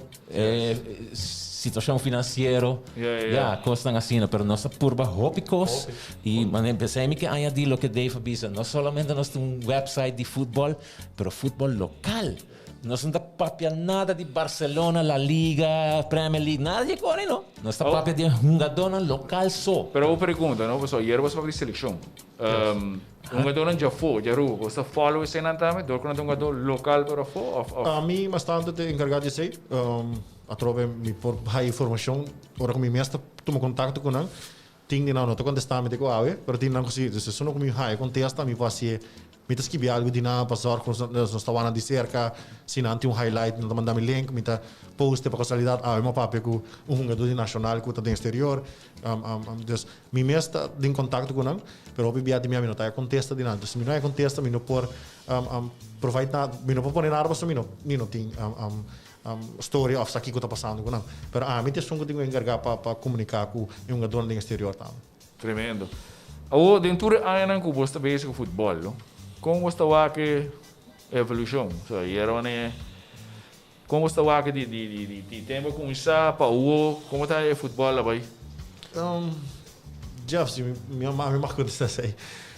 S3: situacion financiero,
S1: Ja, ja, ja.
S3: ja, cosnan asina. Pero nos ta purba hopi cos.
S4: Hopi.
S3: Y manera, pesey mi ke añadi loke Dave a bisa. No solamente nos tin un website di futbol, Pero futbol local. Nos no ta papia nada di Barcelona, La Liga, Premier League, nada di e kore no. Nos ta papia di e hungadónan local so.
S1: Pero un pregunta, no? Pasobra ayer bo a papia di seleccion. Hungadónan djafó, djaruba, bo ta follow eseinan tambe dor ku nan ta hungadó local pero afó of of?
S2: Ami bastante ta encarga di esei. Atrobe mi por haya informacion ora ku mi mes ta tuma contacto ku nan. Tin di nan no ta contesta mi te ku awe, pero tin nan ku si. Dus esun ku mi haya contesta mi por hacié. Mi ta skibi algu di nan pa zorg ku nos ta wak nan di serka. Si nan tin un highlight nan ta manda mi link, mi ta post e pa kasualidat awe mi a papia ku un hungadó di Nacional ku ta den exterior. Dus mi mes ta den kontakto ku nan, pero hopi bia di mi ami no ta haya kontesta di nan. Dus si mi no haya kontesta mi no por provide nada, mi no por pone nada pasobra mi no mi no tin storia òf sa kiko ta pasando ku nan. Pero ami ta esun ku tin ku enkargá pa komuniká ku e hungadónan den exterior tambe.
S1: Tremendo. Awor, den tur e añanan ku bos ta bezig ku futbòl, no, kon bos ta wak e evolushon? So, ayera wanneer, kon bos ta wak di di di di di tempu a kuminsá pa awor, komo ta e futbòl a bai?
S2: Jeff, si mi ami mag kontestá esei.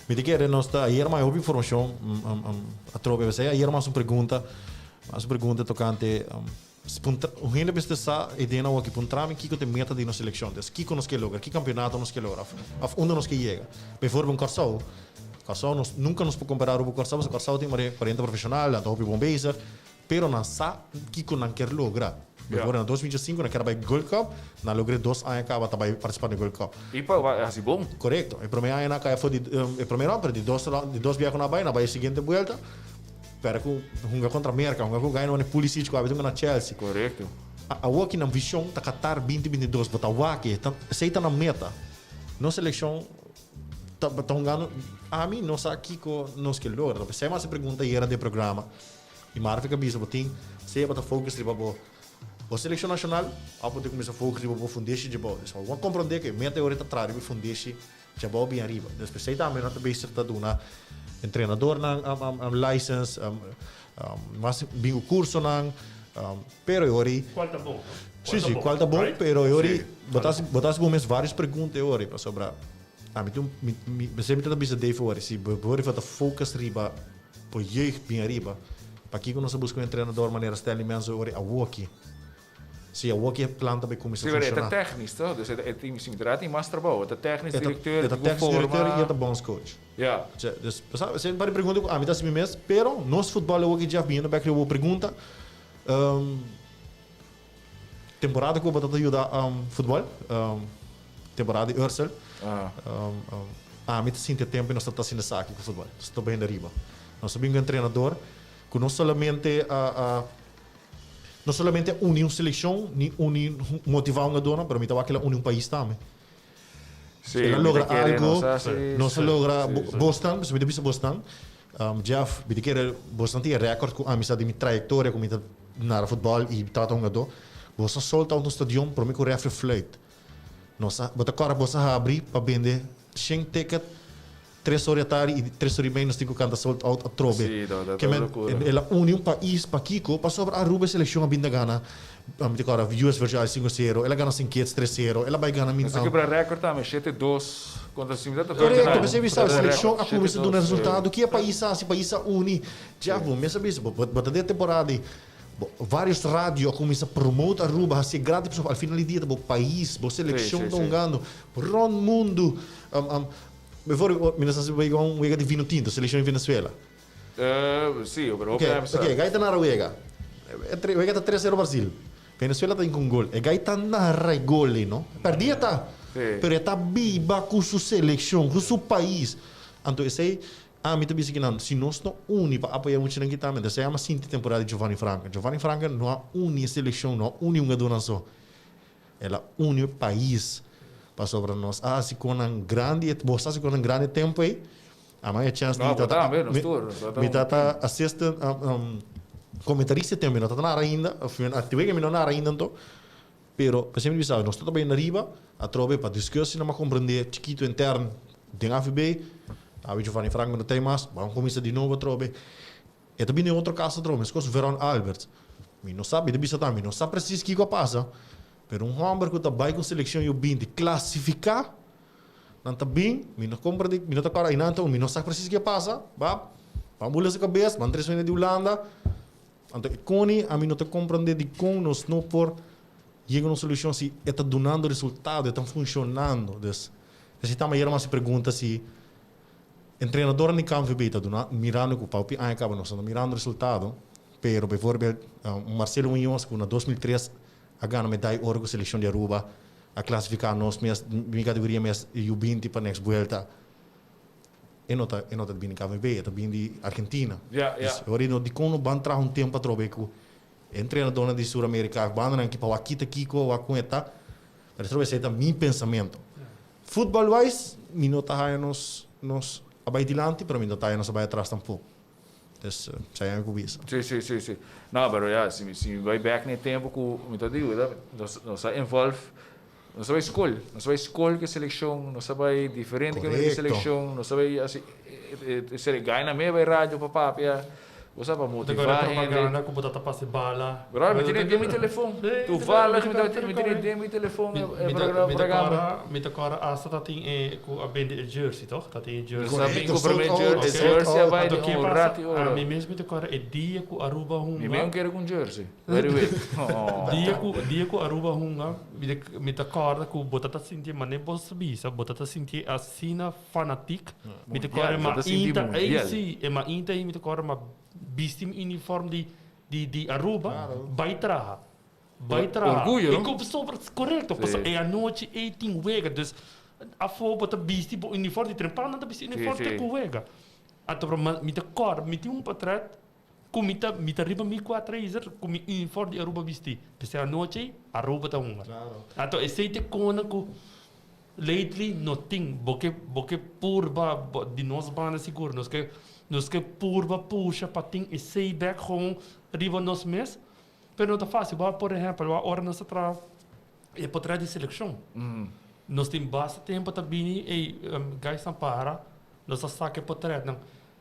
S2: Mi ta kere nos ta ayera mas hopi informashon atrobe esei. Ayera mas un pregunta, mas un pregunta tokante Un hende mester sa e den awor puntra mi kiko ta e meta di nos selekshon. Des kiko nos ke logra, ki kampionato nos ke logra òf unda nos ke yega. Bijvoorbeeld Kòrsou, Kòrsou nos nunka nos por kompará Aruba ku Kòrsou pasobra Kòrsou tin 40 profeshonal, nan ta hopi bon bezig, pero nan sa kiko nan kier logra. Bijvoorbeeld na 2025 nan kier a bai Gold Cup, nan logr'é dos aña kaba ta bai partisipá na Gold Cup.
S1: I pa hasi bon.
S2: Korekto. E promé aña nan a kai afó di e promé rònt, pero di dos rònt, di dos biaha ku nan a bai, nan a bai e siguiente buelta. Pero ku hunga kontra Merka, hunga ku Guyana, Pulisic ku abi ta hunga na Chelsea.
S1: Korekto.
S2: Awor ki nan vishon ta Qatar 2022, bo ta wak e, esei ta nan meta. Nos selekshon ta ta hungando, ami no sa kiko nos ke logra. P'esei mi a hasi pregunta ayera den programa i Marvick a bisa bo tin sea bo ta focus riba bo bo selekshon nashonal òf bo tin kuminsá focus riba bo fundeshi dje bou. Dus bo a komprondé ku e meta e ora ta traha riba e fundeshi Djabou bin ariba. Dus p'esei tambe nan ta bezig ta duna entrenadornan license, mas bin ku kursonan, pero e ora ei.
S4: Kual ta bon, no?
S2: Si, si, kual ta bon, pero e ora ei bo ta hasi, bo ta hasi bo mes vários pregunta e ora ei, pasobra ami tin un, mi, mi, p'esei mi ta bisa Dave e ora ei, si bo ora ta focus riba bo jeugd bin ariba, pakiko nos a buska un entrenador manera Stanley Menzo e ora ei awoki? Si awor ki e plan ta bay cuminsa
S1: Sí, pero e ta
S2: funciona.
S1: technisch toch? Dus e tin, si mi traha tin mas trabou. E ta technisch
S2: E ta,
S1: directeur,
S2: e ta
S1: tin cu
S2: technisch directeur
S1: forma.
S2: y e ta bondscoach.
S1: Ja.
S2: Tje, dus, bo sa, esei un par di pregunta cu ami ta haci mi mes, pero nos futbol awor ki Jeff biniendo bek riba bo pregunta, Temporada ku bo ta yuda futbol, temporada di Ursel, ami ta sinti e tempu nos ta haciendo esaki ku futbol. Nos ta bayendo ariba. Nos a bin ku entrenador ku no solamente a no solamente a uni un selekshon ni uni motivá hungadónan, pero mi ta wak el a uni un pais tambe. El a logra algo, nos a logra bosnan, mi ta bisa bosnan, Jeff, mi ta kere bosnan tin e record ku ami sa di mi trayektoria ku mi ta nara futbòl i tabata hungadó, bosnan solta un stadion promé ku refri fluit. Nos a, bo ta kòrda bos a habri pa bende shen ticket tres ora di atardi i tres ora i mei nos tin ku kanta sold out atrobe. Ke men el a uni un pais pakiko? Pasobra Aruba e selekshon a bin ta gana mi ta kòrda US Virgin Islands sinku sero, el a gana Saint Kitts tres sero, el a bai gana mi.
S1: Nos a kebra rèkòrt tambe, shete dos kontra sinku.
S2: Korekto, p'esei mi sa selekshon a kuminsá duna resultado. Ki e pais a hasi? Pais a uni. Jeff, bo mes a bisa, bo ta den e temporada di varios radio a kuminsá promote Aruba, hasié grandi pasobra al final di dia ta bo pais, bo selekshon ta hungando rònt mundu. Bijvoorbeeld, mi no sa si bo a yega un wega di vino tinto, selekshon di Venezuela.
S1: Si, pero hopi a bisa.
S2: Oke, gai ta nara wega. Wega ta tres sero Brasil. Venezuela ta tin ku un gol. E gai ta nara e gol ei, no? Pèrdí e ta. Pero e ta biba ku su selekshon, ku su pais. Anto esei, ami ta bisa kinan, si nos no uni pa apoyá muchanan kita, mi ta esei ama sinti temporada di Giovanni Franco. Giovanni Franco no a uni e selekshon, no a uni hungadónan so. El a uni e pais. Pasobra nos a hasi konan grandi, bos a hasi konan grandi e tempu ei. Ama e chèns di mi tata, mi tata assistant, comentarista e tempu, mi no tata nara ainda, te mi no nara ainda anto, pero p'esei mi bisa, nos ta bai riba, atrobe pa discuss si nan a comprende chikito intern den AVB, awe Giovanni Franco no ta ei mas, ban cuminsa di nobo atrobe. E ta bini den otro cas atrobe, mescos Veron Alberts. Mi no sa, mi ta bisa tambe, mi no sa precies kico a pasa, pero un homber cu ta bai cu seleccion U 20 clasifica, Nan ta bin, mi no compra di, mi no ta kòrda einan ta un, mi no sa precies ke a pasa, ba, ban bula su kabes, ban tres hende di Hulanda. Anto e koni ami no ta komprende dikon nos no por yega na un solushon si e ta dunando resultado, e ta funshonando. Dus, esei ta manera mas e pregunta si entrenadornan di KNVB ta duna, mirando ku pa hopi aña kaba nos no ta mirando resultado, pero bijvoorbeeld un Marcelo Muñoz ku na 2003 a gana medaya oro ku selekshon di Aruba, A clasifica nos mes, mi categoria mes U 20 pa next buelta. E no ta, e no ta bini KVB, e ta bini di Argentina.
S1: Ja, ja.
S2: Dus ora no dicon no ban traha un tempo atrobe cu e entrenadornan di Sur America of bandanan ki pa wak kita kico, wak con e ta. Pero atrobe esey ta mi pensamento. Football wise, mi no ta haya nos, nos a bay dilanti, pero mi no ta haya nos a bay atras tampoco. Dus esei ami ku bisa.
S1: Sí, sí, sí, sí. No, pero ya, si mi, si mi bai bek na e tempu ku mi ta digo, nos, nos a involve, nos a bai skol, nos a bai skol ku e selekshon, nos a bai diferente kaminda ku e selekshon, nos a bai hasi, e, e, e, gainan me bai radio pa papia, bo sa, pa
S4: motivá
S1: hende.
S4: Propaganda ku bo ta ta pasa e bala.
S1: Brother, mi tene den mi telefon. Toevallig mi ta, mi tene den mi telefon e programa.
S4: Mi ta kòrda asta ta tin e ku a bende e jersey, toch? Ta tin e jersey.
S1: Correcto, sold out, e jersey a bai di un rat i oro.
S4: Mi mes mi ta kòrda e dia ku Aruba hunga.
S1: Mi mes un kere ku un jersey. By the way.
S4: Dia ku dia ku Aruba hunga, mi ta kòrda ku bo ta ta sinti manera bo bisa, bo ta ta sinti asina fanatik. Mi ta kòrda e mainta ei si, e mainta ei mi ta kòrda ma bisti mi uniform di di di Aruba bai traha. Bai traha.
S1: Orguyo,
S4: E
S1: no?
S4: ku pasobra, korekto, pasobra e anochi ei tin wega. Dus afó bo ta bisti bo uniform di trempan, nan ta bisti uniform te ku wega. Anto pero ma mi ta kòrda, mi tin un portret ku mi ta mi ta riba mi kuatraizer ku mi uniform di Aruba bisti. P'esei anochi ei Aruba ta hunga. Anto esei ta e kona ku lately no tin. Bo ke bo ke purba di nos banda sigur nos ke nos ke purba pusha pa tin esei bèk gewoon riba nos mes. Pero no ta fácil. Bo por ehèmpel, wak ora nos ta traha e potret di selekshon. Nos tin basta tempu ta bini, ey, guysnan para, nos ta saka e potretnan.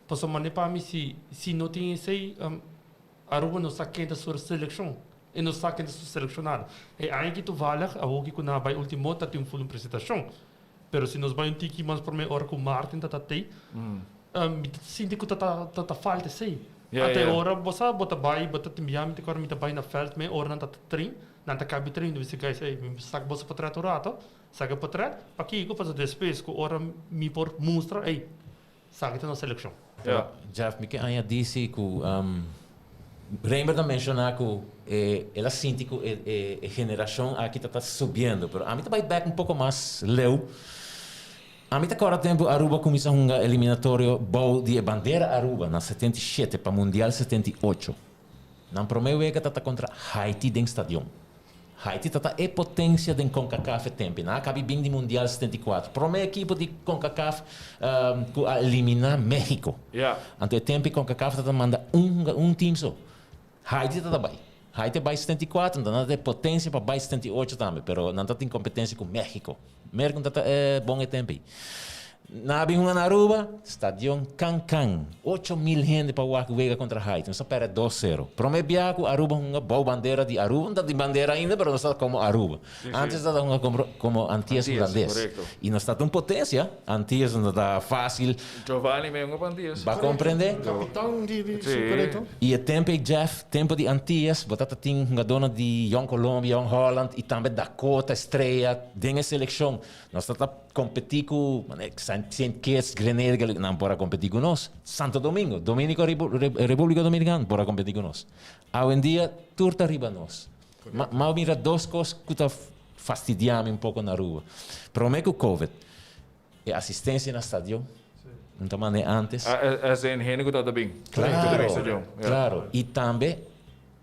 S4: Pasobra manera pa mi si, si no tin esei, Aruba no sa ken ta su selekshon. E no sa ken ta su selekshonado. E aña aki toevallig, awoki ku nan a bai ultimo ta tin un full un presentashon. Pero si nos bai un tiki mas prome ora ku Martin ta ta tei, mi ta sinti ku ta ta ta falta esei. Ata e ora bo sa bo ta bai, bo ta tin bia mi ta kòrda mi ta bai na vèlt me ora nan ta ta train, nan ta kabi train, mi bisa guys ey mi sak boso potrèt un rato, saka e potrèt, pakiko? Pasobra despues ku ora mi por mustra ey saki ta nos selekshon.
S3: Jeff, mi ke añadí si ku. Reinbert a menciona cu el a sinti cu e generacion aki ta ta subiendo, pero ami ta bay back un poco mas leu. Ami ta corda tempo Aruba a cuminsa hunga eliminatorio bou di e bandera Aruba na 77 pa Mundial 78. Nan prome wega ta ta contra Haiti den stadion. Haiti ta ta e potencia den Concacaf e tempo. Nan a cabi bin di Mundial 74. Prome ekipo di Concacaf cu a elimina Mexico. Anto e tempo Concacaf ta ta manda un team so. Haiti ta ta bay. Haiti a bay 74, anto nan ta ta e potencia pa bay 78 tambe, pero nan ta tin competencia cu Mexico. Merca ta ta e bon e tempo ey. Nan a bin hunga na Aruba, stadion can can. 8000 hende pa wak wega contra Haiti. Nos a perde dos sero. Prome bia cu Aruba hunga bou bandera di Aruba, no ta tin bandera ainda, pero nos ta como Aruba. Antes ta ta hunga como como Antillas Hulandes. Y nos ta ta un potencia. Antillas no ta facil.
S1: Giovanni me hunga pa Antillas.
S3: Ba comprende?
S2: Capitan di di si, correcto.
S3: Y e tempo ey Jeff, tempo di Antillas, bo ta ta tin hungadornan di Jong Colombia, Jong Holland y tambe Dakota Estrella den e seleccion. Nos ta ta competi cu Saint Kitts, Grenada, nan por a competi cu nos. Santo Domingo, Dominico Republica Dominicana por a competi cu nos. Awendia tur ta riba nos. Ma mira dos cos cu ta fastidia mi un poco na Aruba. Prome cu Covid, e asistencia na stadion, no ta manda antes.
S1: As in hende cu ta bin.
S3: Claro, claro. Y tambe,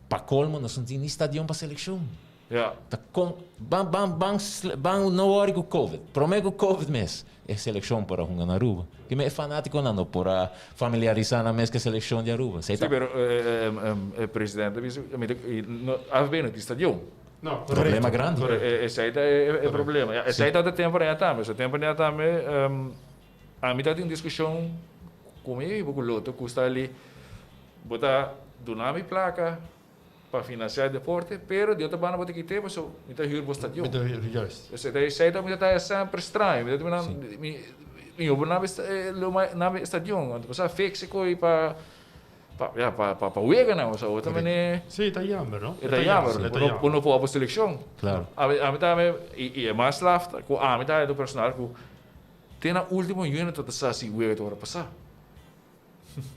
S3: pa colmo, nos no tin ni stadion pa seleccion. Ta con, ban, ban, ban, ban no worry cu Covid. Prome cu Covid mes, e seleccion por a hunga na Aruba. Keme e fanaticonan no por a familiarisa nan mes cu e seleccion di Aruba.
S1: Sí, pero e presidente a bisa, AFB no tin stadion.
S4: No,
S3: Problema grandi.
S1: Esey ta e problema. Ja, esey ta e tempo na tambe. E tempo na tambe, ami ta tin un discusion cu mi amigo cu Lotto cu sta ali, bo ta duna mi placa pa financia e deporte, pero di otro banda bo ta kite paso mi ta huur bo stadion.
S4: Mi ta huur, juist.
S1: Esey ta mi ta semper straño. Mi ta mi mi hopi na mi stadion. Anto bo sa fix e coi pa Pa, ja, pa, pa, pa wega nan, o sea, otro mane.
S4: Sí, ta jammer, no?
S1: E ta jammer. Bo no por pa seleccion.
S3: Claro.
S1: Ami, ami ta, y, y e mas laf, cu ami ta e personal cu te na ultimo minuto ta sa si wega ta ora pasa.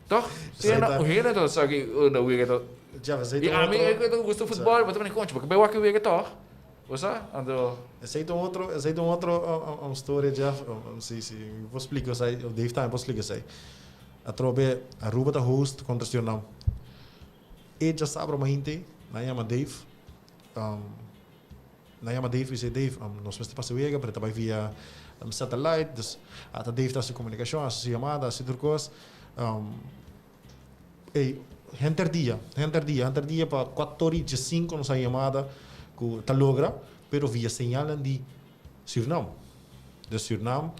S1: Toch? Te na minuto ta sa ki unda wega ta.
S2: Jeff, esey
S1: Y
S2: ta
S1: ami
S2: otro.
S1: e ta gusta futbol, bo ta mane, concho, bo ke bay wak e wega toch? Bo sa? Anto.
S2: Esey ta un otro, esey ta un otro um, um, storia, Jeff. Um, si, si, mi por splica esey, Dave tambe por splica esey. Atrobe Aruba ta host contra Surinam. E djasabra mainti nan yama Dave, nan yama Dave y bisa Dave nos mester pasa wega pero ta bay via satellite dus ata Dave ta haci comunicacion haci su yamada haci tur cos ey henter dia henter dia henter dia pa cuator y diescinco nos haña yamada cu ta logra pero via señalnan di Surinam. Dus Surinam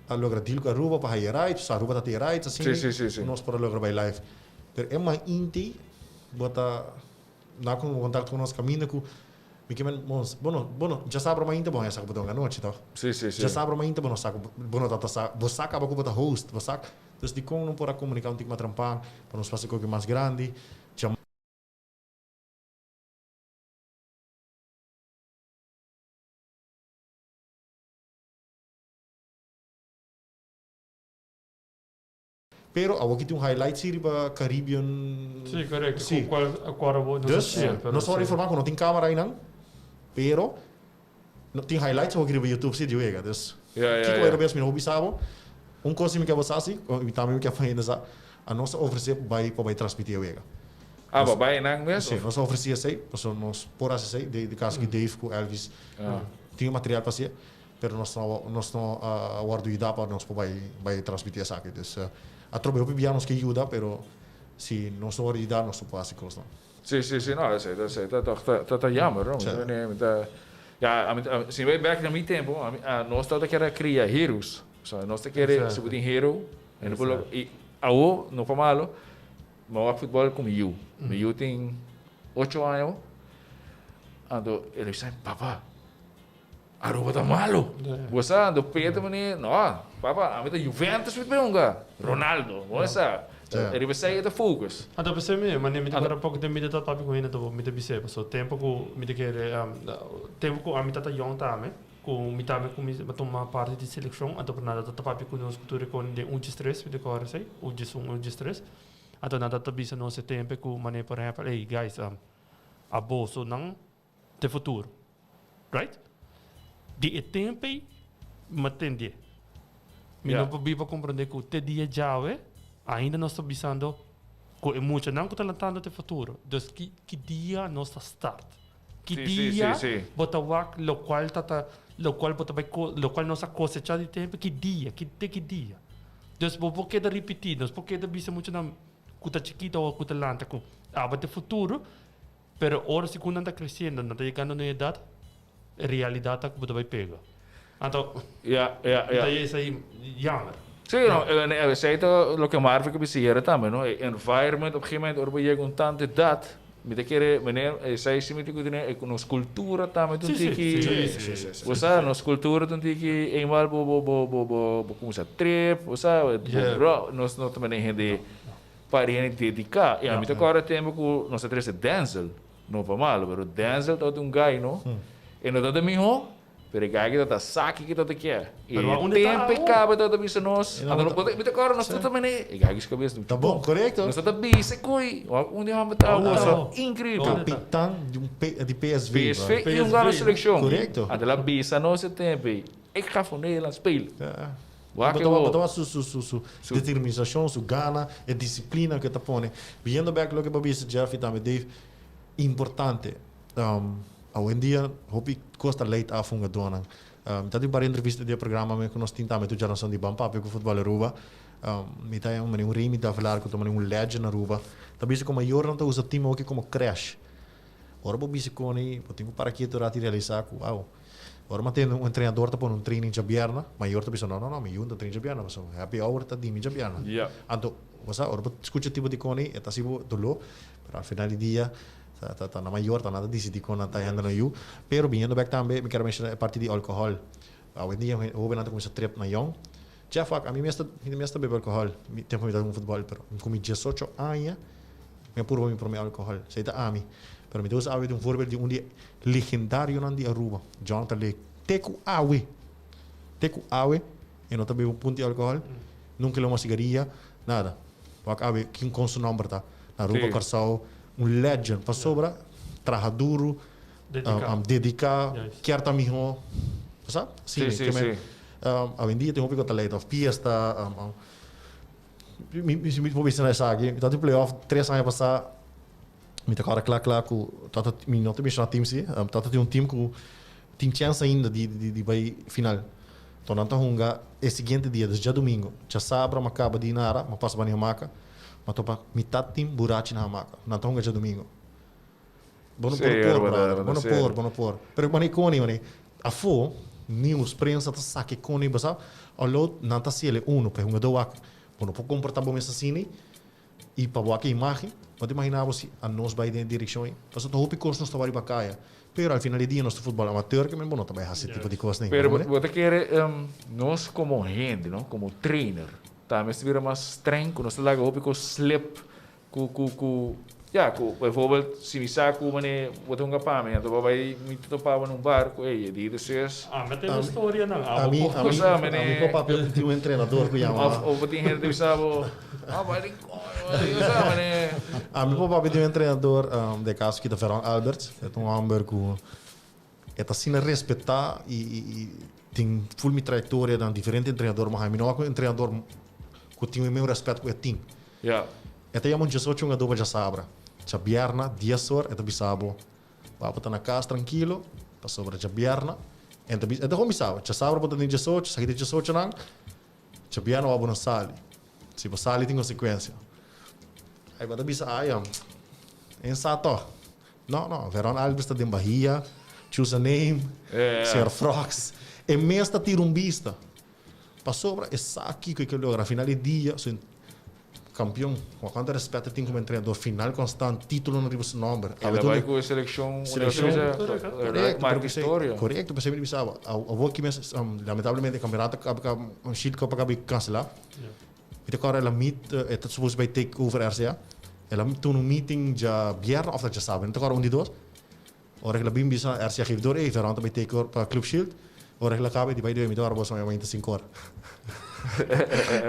S2: a logra deal cu Aruba pa haya rights, Aruba ta tin e rights asina cu nos por a logra bay live. Pero e mainti bo ta na cu contacto cu nos caminda cu mi ke men mos bo no bo no djasabra mainti bo haya sa cu bo ta hunga anochi toch? Djasabra mainti bo no sa cu bo no ta ta sa bo sa caba cu bo ta host bo sa dus dicon no por a comunica un tiki mas trampan pa nos fasi coki mas grandi dja Pero awor ki tin un highlight si riba Caribbean.
S4: Sí, correcto.
S2: Sí.
S4: Cu cual acuerdo bo no
S2: Dus,
S4: sa pero
S2: nos a
S4: sí.
S2: informa cu no tin camera einan, pero no tin highlights awor ki riba YouTube si di wega. Dus,
S1: Ja, ja,
S2: kiko
S1: ja.
S2: bay robes mi no bisa bo. Un cos si mi ke bo sa si, y tambe mi ke pa hende sa, a nos a ofrece bay pa bay transmiti e wega.
S1: Ah, pa bay einan mes?
S2: Sí, nos a ofreci esey, pasobra nos por haci esey, den caso ki Dave cu Elvis tin e material pa haci'e. Pero nos no nos no a wordo yuda pa nos por bai bai transmiti esaki. Dus atrobe hopi bia nos ke yuda pero si nos no wordo yuda nos no por hasi kosnan.
S1: Si si si no esei ta esei ta tòg ta ta jammer no.
S2: Sí.
S1: Mi ta ya ami ta si mi bai bèk na mi tempu ami nos tabata kere kria heroes. So nos ta kere si bo tin hero hende por logra i awo no pa malo mi a wak futbòl ku mi yu. Mi yu tin ocho aña awo anto el a bisa papa Aruba ta malo. Bo sa, do Peter mane, no, papa, ami ta Juventus mi ta hunga. Ronaldo, bo sa. Riba esei e ta focus.
S4: Anto p'esei mi, mane mi ta kore poko den mi ta papia ku hende mi ta bis'é, pasobra tempu ku mi ta kere, tempu ku ami ta yòn tambe, ku mi tambe kuminsá tuma parti di selekshon, anto por nada ta papia ku nos ku tur e kon den un djes tres, mi ta kore esei, un djes un, un djes tres. Anto nan ta bisa nos e tempo ku manera por ehempel, hey guys, aboso nan te futuro. Right? Di e tempo ei, mi a tende. Mi no por biba comprende ku te dia djawe, ainda nos ta bisando ku e muchanan ku ta lantando te futuro. Dus ki ki dia nos ta start? Ki dia bo ta wak lokual ta ta lokual bo ta bai ko lokual nos a kosecha di tempo ki dia ki te ki dia? Dus bo por keda ripiti nos por keda bisa muchanan ku ta chikito o ku ta lanta ku aba te futuro pero ora segun nan ta kresiendo nan ta yegando na un edat e realidat ta ku bo ta bai pega. Anto ta esei jammer.
S1: Sí, no, esei ta loke Marvin ke bisa yera tambe, no? E environment op gegeven moment ora bo yega un tantu edat, mi ta kere, meneer, esei si mi tin ku tene, nos kultura tambe ta un tiki, bo sa, nos kultura ta un tiki eenmaal bo bo bo bo bo bo kuminsá trip, bo sa, bo nos no ta manera hende pa di hende dediká. I ami ta kòrda tempu ku nos a trese Denzel, no pa malo, pero Denzel tabata un guy, no? E no tabata mihó. Pero e guy ki ta sa kiko ta kier. E tempo e caba ta bisa nos, ando no por, mi ta acorda nos tur ta mene, e guy ki su cabeza
S2: Ta bon, correcto.
S1: Nos ta bisa cuy, un di homber ta usa increíble.
S2: Capitan di un P, di PSV.
S1: PSV y un gana seleccion.
S2: Correcto.
S1: Anto el a bisa nos e tempo ey, ik ga voor Nederland spelen.
S2: Wak e wo. Bo ta su su su su determinacion, su gana, e disciplina cu e ta pone. Biendo bek loke bo a bisa Jeff y tambe Dave, importante. Awendia hopi kos ta leit af hungadónan. Mi ta tin un par di entrevista di e programa mi ku nos tin tambe tur djarason di Ban Papia ku Futbòl Aruba. Mi ta manera un Remy Davelaar ku ta manera un legend na Aruba. Ta bisa ku mayornan ta usa team hoki komo crèsh. Ora bo bisa koni bo tin ku para kieto rato i realisá ku wow. Ora mi a tende un entrenador ta pone un training djabièrnè, mayor ta bisa no no no mi yu no ta train djabièrnè pasobra happy hour ta di mi djabièrnè. Anto bo sa ora bo skucha tipo di koni e ta hasi bo doló pero al final di dia Ta ta ta na mayor ta nan ta disidí kon nan ta hende nan yu. Pero biniendo bek tambe mi kier menshoná e parti di alkohòl. Awendia hóbennan ta kuminsá trip na yòn. Jeff wak, ami mes ta mi mes ta bebe alkohòl mi tempu mi ta hunga futbòl pero ku mi diesocho aña mi a purba mi promé alkohòl. Esei ta ami. Pero mi ta usa awe di un voorbeeld di un di e legendarionan di Aruba, Jonathan Lake. Te ku awe, te ku awe e no ta bebe un punt di alkohòl, nunka e lo huma sigaria, nada. Wak awe kin kon su nòmber ta na Aruba, Kòrsou. Un legend pasobra traha duru, dedica, kier ta miho, bo sa?
S1: Sí, sí, sí.
S2: Awendia tin hopi ku ta leit of fiesta, mi mi por bisa na esaki, mi ta tin playoff tres aña pasá, mi ta kòrda kla kla ku tabata mi no ta menshoná team si, tabata tin un team ku tin chèns ainda di di bai final. Enton nan ta hunga e siguiente dia, dus djadumingu, djasabra mi a kaba di nara, mi a pasa bani hamaka. Ma topa mitad team burachi na hamaca. Nan ta hunga djadumingo. Bo no por por, brother. Bo no por, bo no por. Pero mane koni, mane afo news, prensa ta saki koni, bo sa, olo nan ta hasiel e uno pa e hungadó wak. Bo no por komportá bo mes asina i pa bo wak e imagen. Bo ta imaginá bo si anos bai den e direkshon ei? Pasobra ta hopi kos nos ta wak riba kaya. Pero al final di dia nos ta futbòl amateur ke men bo no ta bai hasi tipo di kosnan.
S1: Pero bo ta kere nos komo hende, no, komo trainer, Ta mester bira mas streng ku nos ta laga hopi kos slip ku ku ku ya ku bijvoorbeeld si mi sa ku mane bo ta hunga pa mi anto bo bai mi ta topa bo na un bar ku ey e di despues
S4: A mi a tende storianan
S2: abo
S4: po
S2: Ami ami ami por papia di un entrenador ku yama
S1: of of bo tin hende ta bisa bo ah bai den koño bo sa mane
S2: Ami por papia di un entrenador de kaso ki ta Veron Alberts e ta un homber ku E ta asina respetá i i tin ful mi trayektoria dan diferente entrenador mas. Mi no wak un entrenador ku tin e mesmo rèspèt ku e tin. E ta yama un diesocho hungadó pa djasabra. Djabièrna dies or e ta bisa bo, Bo ta na kas trankilo pasobra djabièrna e ta bisa e ta kon bisa bo, djasabra bo ta den diesocho, esaki ta diesochonan, djabièrna wak bo no sali. Si bo sali tin konsekuensia. Ai bo ta bisa, Ai, e sa tòg. No, no, Veron Alves ta den Bahia, Choose a Name, Señor Frogs. E mes ta tira un bista. Pasobra e sa kiko e ke logra. Final di dia, su kampion. Ku kuantu respet e tin komo entrenador. Final konstant, titulonan riba su nomber.
S1: El a bai ku e selekshon,
S2: Korekto,
S1: marka historia.
S2: Korekto, p'esei mi ta bisa bo, awor ki mes, lamentablemente e kampeonato a Shield Cup a kaba di kanselá. Mi ta kòrda el a meet, e ta supos bai take over RCA. El a tuna un meeting djabièrnè òf ta djasabra, mi no ta kòrda un di dos. Ora ku el a bin bisa RCA geef door, ey, Veron ta bai take over pa Club Shield. Ora ku el a kaba e di, by the way, mi ta ora boso mañana mainta sinku ora.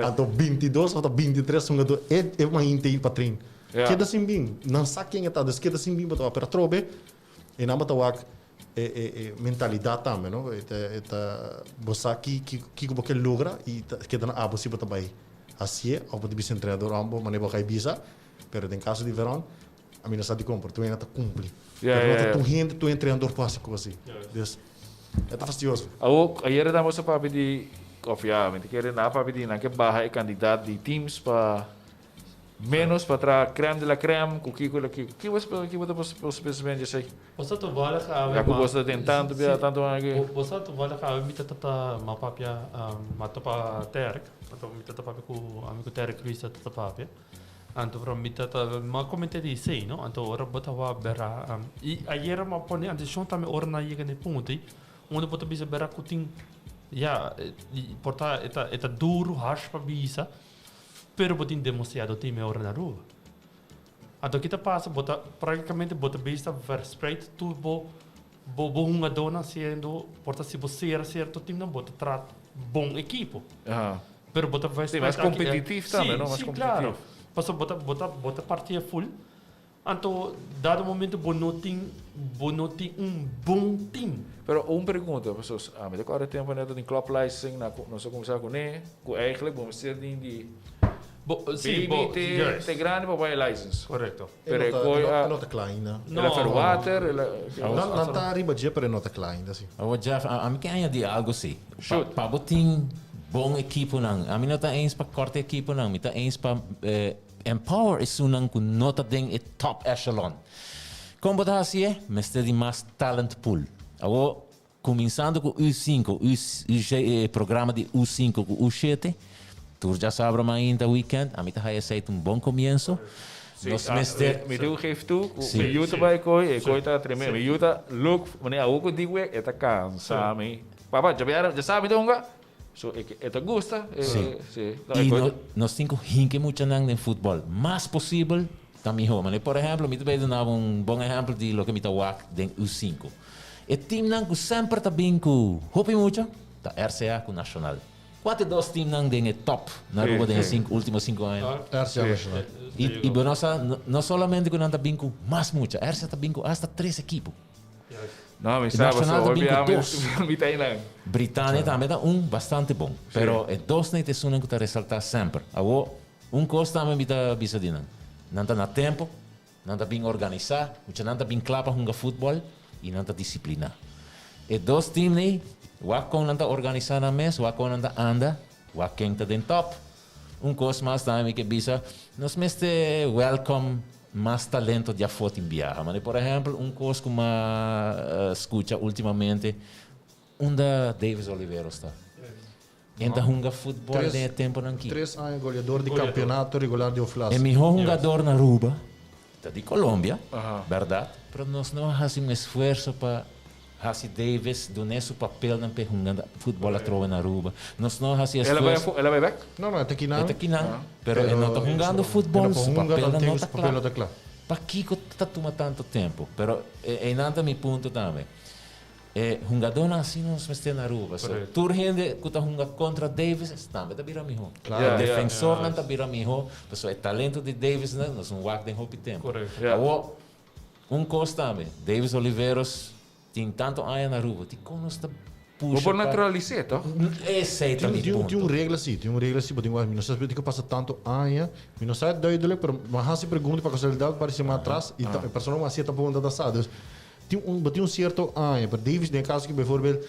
S2: Anto 22 of ta 23 hungadó e e mainta ei pa train.
S1: Ja.
S2: Keda sin bin. Nan sa ken e ta, dus keda sin bin bo ta wak. Pero atrobe e nan bo ta wak e e e mentalidat tambe, no? E ta e ta bo sa ki ki kiko bo ke logra i ta keda na abo si bo ta bai hasié of bo ta bisa entrenador ambo manera bo kai bisa. Pero den kaso di Veron ami no sa dikon, pero tur hende ta kumpli.
S1: Ja,
S2: Pero no
S1: ja,
S2: ta
S1: ja.
S2: tur hende, tur entrenador por hasi kos asi. Dus e ta fastioso.
S1: Awor, ayera nan boso papia di, of ya, mi ta kere nan a papia di nan ke baha e kandidat di teams pa menos pa traha crème de la crème ku kiko la kiko. Ki boso, ki bo ta boso boso pensamentu di esei?
S4: Bo sa toevallig awe
S1: Ya ku
S4: ma
S1: boso ta den tantu bia,
S4: si,
S1: tantu aña aki.
S4: bo bo sa toevallig awe mi ta ta ma papia ma topa Terk, anto mi ta ta papia ku ami ku Terk Ruiz ta ta papia. Anto pero mi ta ta m'a coment'é di esei no, anto ora bo ta wak bera i ayera m'a pone atencion tambe ora nan yega na e punto ei unda bo ta bisa bera ku tin ya por ta e ta e ta duru harsh pa bisa pero bo tin demasiado team e ora na Aruba. Anto ki ta pasa bo ta practicamente bo ta bisa verspreid tur bo bo bo hungadónan siendo por ta si bo sera cierto teamnan bo ta traha bon ekipo. Pero bo ta
S1: Sí, mas competitief tambe, no? Mas
S4: Sí,
S1: competitief.
S4: claro. Pasobra bo ta, bo ta, bo ta partia full. Anto, dado momento bo no tin, bo no tin un bon team.
S1: Pero un pregunta, pasobra ami ta kòrda e tempo neto tin club licensing, na ku nos a kuminsá kuné, ku eigenlijk bo mester tin di
S4: Bo, sí,
S1: baby
S4: bo,
S1: te,
S4: juist.
S1: te grandi pa bai e license.
S4: Correcto.
S2: E
S1: Pero
S2: no
S1: e
S2: ta,
S1: koi
S2: e no,
S1: a,
S2: e no ta kla ainda.
S1: el a
S4: No.
S1: verwater, el a,
S2: Nan, nan ta riba dje, pero e no ta kla ainda, sí.
S3: Awor Jeff, a, ami ke añadi algo sí. Pa,
S1: Shoot.
S3: pa bo tin bon ekiponan. Ami no ta eens pa korta ekiponan, mi ta eens pa eh, empower esunnan ku no ta den e top echelon. Kon bo ta hasi e? Mester di mas talent pool. Awor, kuminsando ku U5, U, U, e programa di U5 ku U7, tur djasabra mainta weekend, ami ta haya esei ta un bon komienso.
S1: Sí,
S3: Nos
S1: ah,
S3: mester.
S1: Mi diu geef toe, ku
S3: Sí.
S1: mi yu ta bai koi, e koi ta tremendo. Mi yu ta look, meneer awo ku digu e ta kansa mi. Papa, djabièrnè, djasabi ta hunga? So e e ta gusta, e
S3: Sí.
S1: sí. No, e
S3: I
S1: koi
S3: no, nos tin ku hinka e muchanan den futbòl. Mas posibel ta mihó. Manera por ehèmpel, mi ta bay duna bo un bon ehèmpel di loke mi ta wak den U5. E timnan ku semper ta bin ku hopi mucha ta RCA ku Nacional. Kua ta e dos timnan den e top na Aruba den e sinku ultimo sinku aña?
S2: RCA Nacional.
S3: I i bo no sa, no solamente ku nan ta bin ku mas mucha, RCA ta bin ku asta tres ekipo.
S1: No, mi sa,
S3: Nacional
S1: pasobra
S3: ta
S1: hopi
S3: bin ku
S1: a mi
S3: dos.
S1: mi ta einan.
S3: Britania tambe ta un bastante bon, pero e dosnan ta esunnan ku ta resaltá semper. Awor, un kos tambe mi ta bisa di nan, nan ta na tempo, nan ta bin organisá, muchanan ta bin kla pa hunga futbòl i nan ta disipliná. E dos team ei, wak kon nan ta organisá nan mes, wak kon nan ta anda, wak ken ta den tòp. Un kos mas tambe mi ke bisa, nos mester welcome mas talento di afó tin biaha. Mane por ehèmpel un kos ku m'a skucha ultimamente, unda Davis Oliveros ta? En ta hunga futbòl den e temponan aki.
S2: Tres aña goleador di kampeonato regular di Oflas.
S3: E mihó hungador na Aruba ta di Colombia, bèrdat, pero nos no a hasi un esfuerso pa Hasi Davis dun'é su papelnan p'e hunga futbol atrobe na Aruba. Nos no hasi
S1: El a bai
S3: esfuerso.
S1: el a bai bek?
S2: No, no, e ta kinan.
S3: E ta kinan, pero e no ta hungando futbol, su papelnan no ta kla.
S2: no ta kla.
S3: Pakiko ta tuma tanto tempo? Pero einan ta mi punto tambe. E hungadónan asina nos mester na Aruba. So, tur hende ku ta hunga kontra Davis tambe ta bira mihó.
S2: Klaar.
S3: E defensornan ta bira mihó, pasobra e talento di Davis nan nos no wak den hopi tempo. Awor, Un kos tambe, Davis Oliveros tin tanto aña na Aruba, dikon nos ta
S1: Bo
S3: pusha
S1: por
S3: pa.
S1: naturalis'é, toch?
S3: Esei ta mi
S2: Tin
S3: punto.
S2: un regla si, tin un regla si, bo tin wak, mi no sa dikon pasa tanto aña, mi no sa duidelijk, pero mi a hasi pregunta pa casualidad un par di semana atras y e persona ku mi hasié tampoco no ta sa. Dus tin un, bo tin un cierto aña, pero Davis den e caso aki bijvoorbeeld,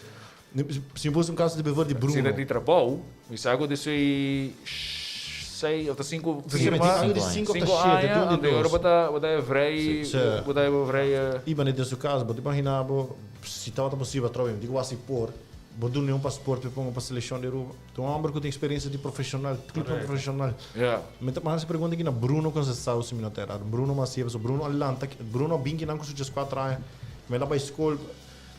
S2: si mi puse un caso di bijvoorbeeld di Bruno.
S1: Si ta di trabou, mi sa ku desei seis of ta sinku firma,
S2: Algo di sinku of ta
S1: sinku
S2: shete,
S1: aña,
S2: tin un di
S1: anto e ora
S2: dos.
S1: bo ta bo ta e vrij, bo ta e vrij.
S2: I wanneer den su caso, bo ta imagina bo, si tabata posibel atrobe, mi di ku wasi por, bo duna un paspoort pa e ponga pa seleccion di Aruba. Ta un homber ku tin experiencia di profesional, clubnan profesional. Mi ta hasi pregunta aki na Bruno Conceição, si mi no ta errado. Bruno Maciel, pasobra Bruno a lanta, Bruno a bin kinan ku su dieskuater aña, mi a la bai skol.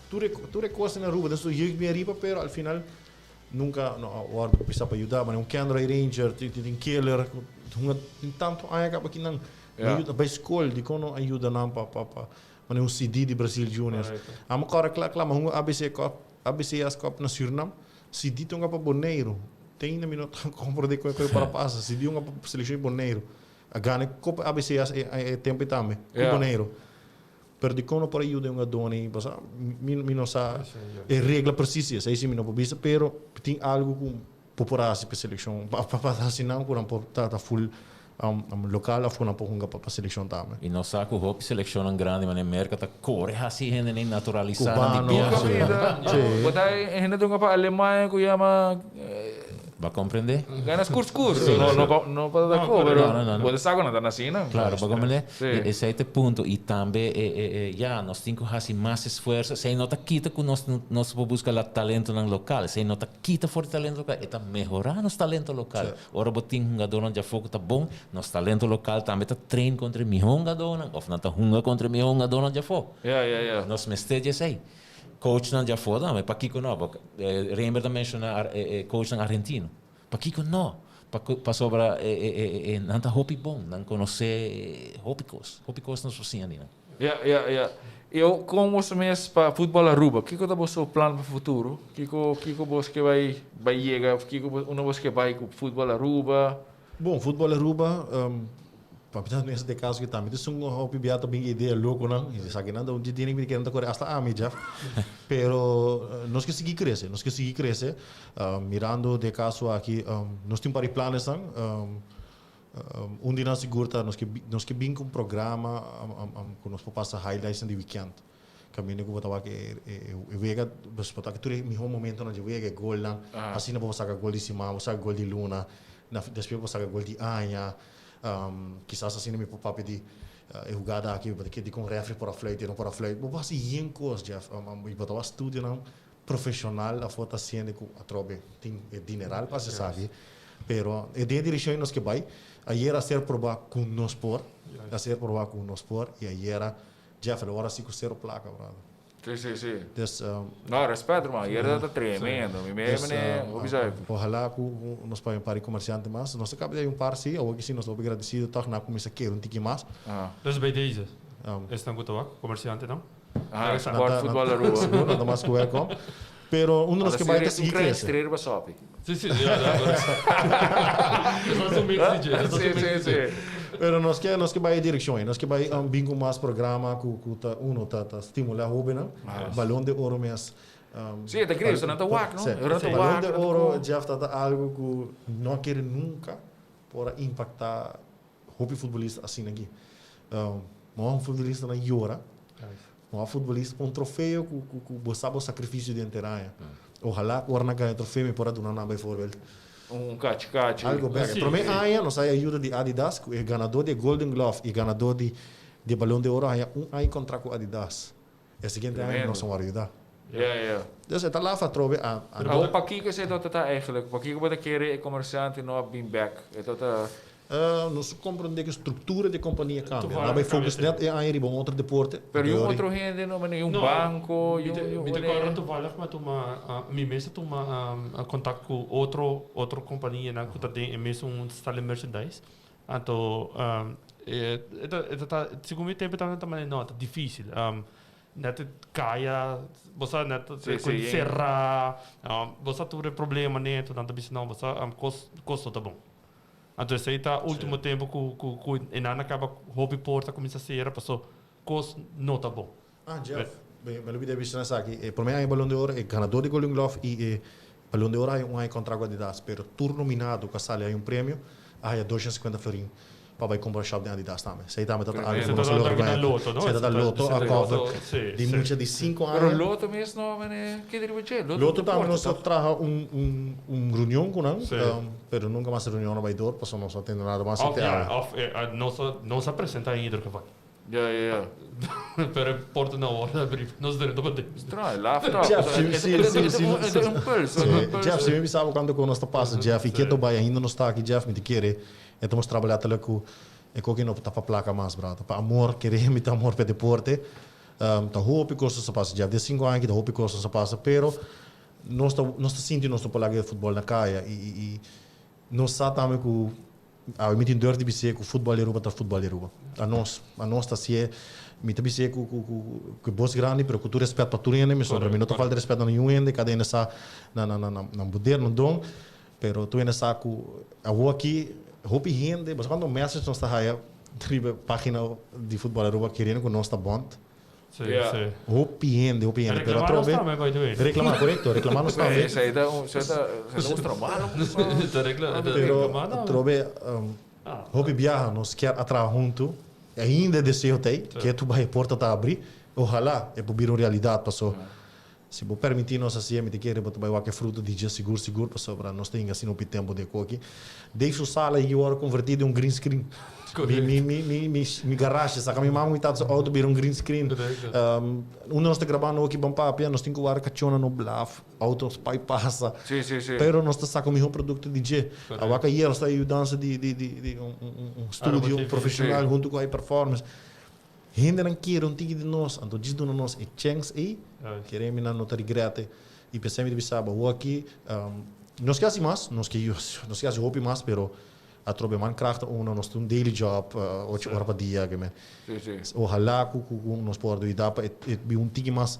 S2: Tur e tur e cos na Aruba den su jeugd bien riba pero al final nunca no a wordo bisa pa yuda mane un Kendroy Ranger tin tin Keller hunga tin tanto aña caba ki nan no yuda bay scol dicon no a yuda nan pa pa pa mane un CD di Brasil Juniors amo cora cla cla ma hunga ABC cup ABCS cup na Surinam CD ta hunga pa Boneiru. Te ainda mi no ta comprende con e para pasa. Si di un seleccion di Boneiru a gana e Copa ABC as e e tempo ei tambe cu Boneiru. Pero dicon no por a yuda e un adoni? Pasobra mi mi no sa e regla precies esei si mi no por bisa pero tin algo cu bo por haci pa e seleccion pa pa haci nan cu nan por ta ta full local of cu nan por hunga pa pa seleccion tambe.
S3: Y nos sa cu hopi seleccionnan grandi manera Merca ta core haci hendenan naturalisa nan di
S2: Cubano,
S3: biaha.
S2: sí.
S1: Nunca
S2: Sí.
S1: Bo ta hende ta hunga pa Alemania cu yama
S3: Bo a comprende?
S1: Gana skur skur. No, no pa, no pa ta ko, pero
S3: No, no, no, no.
S1: bo ta sa ku nan ta nasi nan.
S3: Claro, bo a comprende?
S1: Sí.
S3: Esei ta e punto. Y tambe e, e, e, ya, nos tin cu haci mas esfuerzo. Esei no ta kita cu nos, nos por busca la talentonan local. Esei no ta kita for di talento local. E ta mehora nos talento local.
S2: Sí.
S3: Ora bo tin hungadornan djafó cu ta bon, nos talento local tambe ta train contra e miho hungadornan of nan ta hunga contra e miho hungadornan djafó.
S1: Ya, ya, ya.
S3: Nos mester di esei. Coachnan dja afó tambe, pakiko no? Bo Rembert a menshoná e coachnan argentino. Pakiko no? Pasobra nan ta hopi bon, nan konosé hopi kos. Hopi kos nos por siña di nan.
S1: Ya, ya, ya. I awor kon boso mes pa Futbol Aruba? Kiko ta boso plan pa futuro? Kiko, kiko bos ke bai, bai yega? Kiko bo, unda bos ke bai ku Futbol Aruba?
S2: Bon, Futbol Aruba, pa mi ta mester den caso ki tambe ta esun hopi bia ta bin idea loconan, y esakinan ta un dje tiene ki nan ta core hasta ami Jeff, pero nos ke sigui crece, nos ke sigui crece, mirando den caso aki nos tin un par di planesnan, un di nan sigur ta nos ke nos ke bin cu un programa cu nos por pasa highlightsnan di weekend. Caminda cu bo ta wak e wega, bo ta wak tur e miho momentonan dje wega, e golnan. Asina bo por saca gol di siman, bo saca gol di luna, despues bo saca gol di aña. Kisas asina mi por papia di e hugada aki, bo ta kere dicon refri por a fluit, e no por a fluit. Bo por haci yen cos, Jeff. Y bo ta wak studionan profesional afo ta haciendo cu atrobe tin e dineral pa haci esaki. Pero e den e direccion nos ke bay. Ayera a ser proba cu nos por, a ser proba cu nos por y ayera Jeff, el ora si cu cero placa, brother.
S1: Sí, sí, sí.
S2: Dus,
S1: No, respet, hermano. Ayer ta tremendo. Mi
S2: Dus,
S1: mene, hopi sabi.
S2: Ojalá cu nos pa un par di comerciante mas. Nos a caba di hay un par, sí. Awor ki sí nos ta hopi agradecido toch na cuminsa kere un tiki mas.
S4: Dus bij deze, esnan cu ta wak, comerciantenan.
S1: Aha, support Futbol Aruba.
S2: Sigur, nan ta mas cu welcome. Pero unda nos ke bai ta sigui crece.
S1: Strea riba sopi.
S4: Sí, sí, ja, ja. Dat is un mix DJ. Dat is un mix DJ.
S2: Pero nos ke nos ke bai e direccion ei. Nos ke bai bin cu mas programa cu cu ta uno ta ta stimula hobennan. Balon de Oro mes.
S1: Sí, e ta creo, nan ta wak, no?
S2: Sí. Balon de Oro, Jeff, ta ta algo cu no a kere nunca por a impacta Hopi futbolista asina aki. Moa un futbolista nan yora. Moa futbolista pa un trofeo ku ku ku bo sa bo sakrifisio den teraña. Ojalá ku ora nan gana e trofeo mi por a duna nan bijvoorbeeld.
S1: Un kachi kachi.
S2: Algo bek. E prome aña nos haya ayuda di Adidas ku e ganador di e Golden Glove i ganador di di e Balon de Oro haya un aña kontrakt ku Adidas. E siguiente aña nos a wòrdu yuda.
S1: Ja, ja.
S2: Dus e ta laf atrobe a a.
S1: Awor pakiko esei tabata ta eigenlijk? Pakiko bo ta kere e komersiante no a bin bek? E tabata.
S2: Nos a komprende ku struktura di e kompania kambia. Nan bai focus net e aña riba un otro deporte.
S1: Pero y un otro hende no, mane un banko, y un.
S4: No, mi ta kòrda toevallig mi a tuma, mi mes a tuma kontakt ku otro otro kompanianan ku ta den e mesun style merchandise. Anto e ta e ta segun mi tempo tabata mane no ta dificil net e caya bo sa net cera bo sa tur e problema neto nan ta bisa no bo sa cos cos no ta bon anto esey ta ultimo tempo cu cu cu e nan a caba hopi porta cuminsa cera paso cos no ta bon.
S2: Ah Jeff, mi lo bida bisa esaki, e prome aña Balon de Oro, e ganador di Golden Glove y e Balon de Oro haya un aña contract cu Adidas, pero tur nominado cu a sali haya un premio a haya 250 florin pa bay cumpra shop den Adidas tambe. Esey tambe ta algo cu nos a logra gaña. Esey ta ta Lotto a cover di mucha di cinco aña.
S1: Pero Lotto mes no mene keda riba dje.
S2: Lotto tambe nos a traha un reunion cu nan, pero nunca mas e reunion a bay door pasobra nos no a tende nada mas.
S4: Of ya, of nos a presenta in ieder geval.
S1: Ja, ja, ja.
S4: Pero e porta no worde abri, nos drenta pa dentro.
S1: Straai, laf toch.
S2: Jeff, si, si, si, si,
S1: E ta un puls,
S2: si, Jeff, si mi bisa bo cuanto cu nos ta pasa, Jeff, y keto bay ainda nos ta aki, Jeff, mi ta kere, e ta mustra bo letterlijk cu e koki no ta pa placa mas, brother. Pa amor, kere mi ta amor pa e deporte. Ta hopi cos nos ta pasa, Jeff. Den cinco aña aki ta hopi cos nos a pasa, pero nos ta, nos ta sinti nos no por laga e futbol na caya y, y, y nos sa tambe cu Awe mi tin durf di bis'é ku futbòl di Aruba ta futbòl di Aruba. Anos, anos ta hasié, mi ta bis'é ku ku ku ku bos grandi pero ku tur rèspèt pa tur hende, mi sobra mi no ta falta rèspèt na ningun hende, kada hende sa na na na nan poder, nan don. Pero tur hende sa ku awor aki hopi hende, boso cuando message nos ta haya riba pagina di Futbol Aruba keriendo ku nos ta bond.
S4: Sí,
S1: Ja.
S4: sí.
S2: Hopi hende, hopi hende. Pero
S4: Reclamar nos
S2: atrobe
S4: tambe, by the way.
S2: Reclamar, correcto, reclamar nos tambe.
S1: Esei ta un, esei ta, esei ta un strobalo.
S4: Ta recla- ta
S2: Pero
S4: reclamar tambe.
S2: atrobe
S4: Ah.
S2: hopi biaha nos kier a traha huntu. Ainda e deseo ta ei, ke tu bai e porta ta abri. Ojalá e por bira un realidad paso si bo permiti nos hacié mi ta kere bo ta bai wak e fruto di dje sigur sigur pasobra nos ta hinga asina hopi tempo den e koki. Dave su sala higi wòrdu konvertí den un green screen. Mi mi mi mi mi mi garage saka mi mama ku mi tata su outo bira un green screen. Unda nos ta grabando oki ban papia nos tin ku wòrdu kachona no blaf, outo pai pasa.
S1: Sí, sí, sí.
S2: Pero nos ta saka un mihó produkto di dje. Awor ayer nos ta yudansa di di di di un un un studio profeshonal huntu ku iPerformance. Hendenan kere un tiki di nos, anto djis duna nos e chèns ei, kere mi nan no ta regrete. I p'esei mi ta bisa bo, awor aki nos ke hasi mas, nos ke nos ke hasi hopi mas, pero atrobe man krag ta uno, nos tin un daily job, ocho ora pa dia, ke men. Ohalá ku ku nos por yuda pa e bin un tiki mas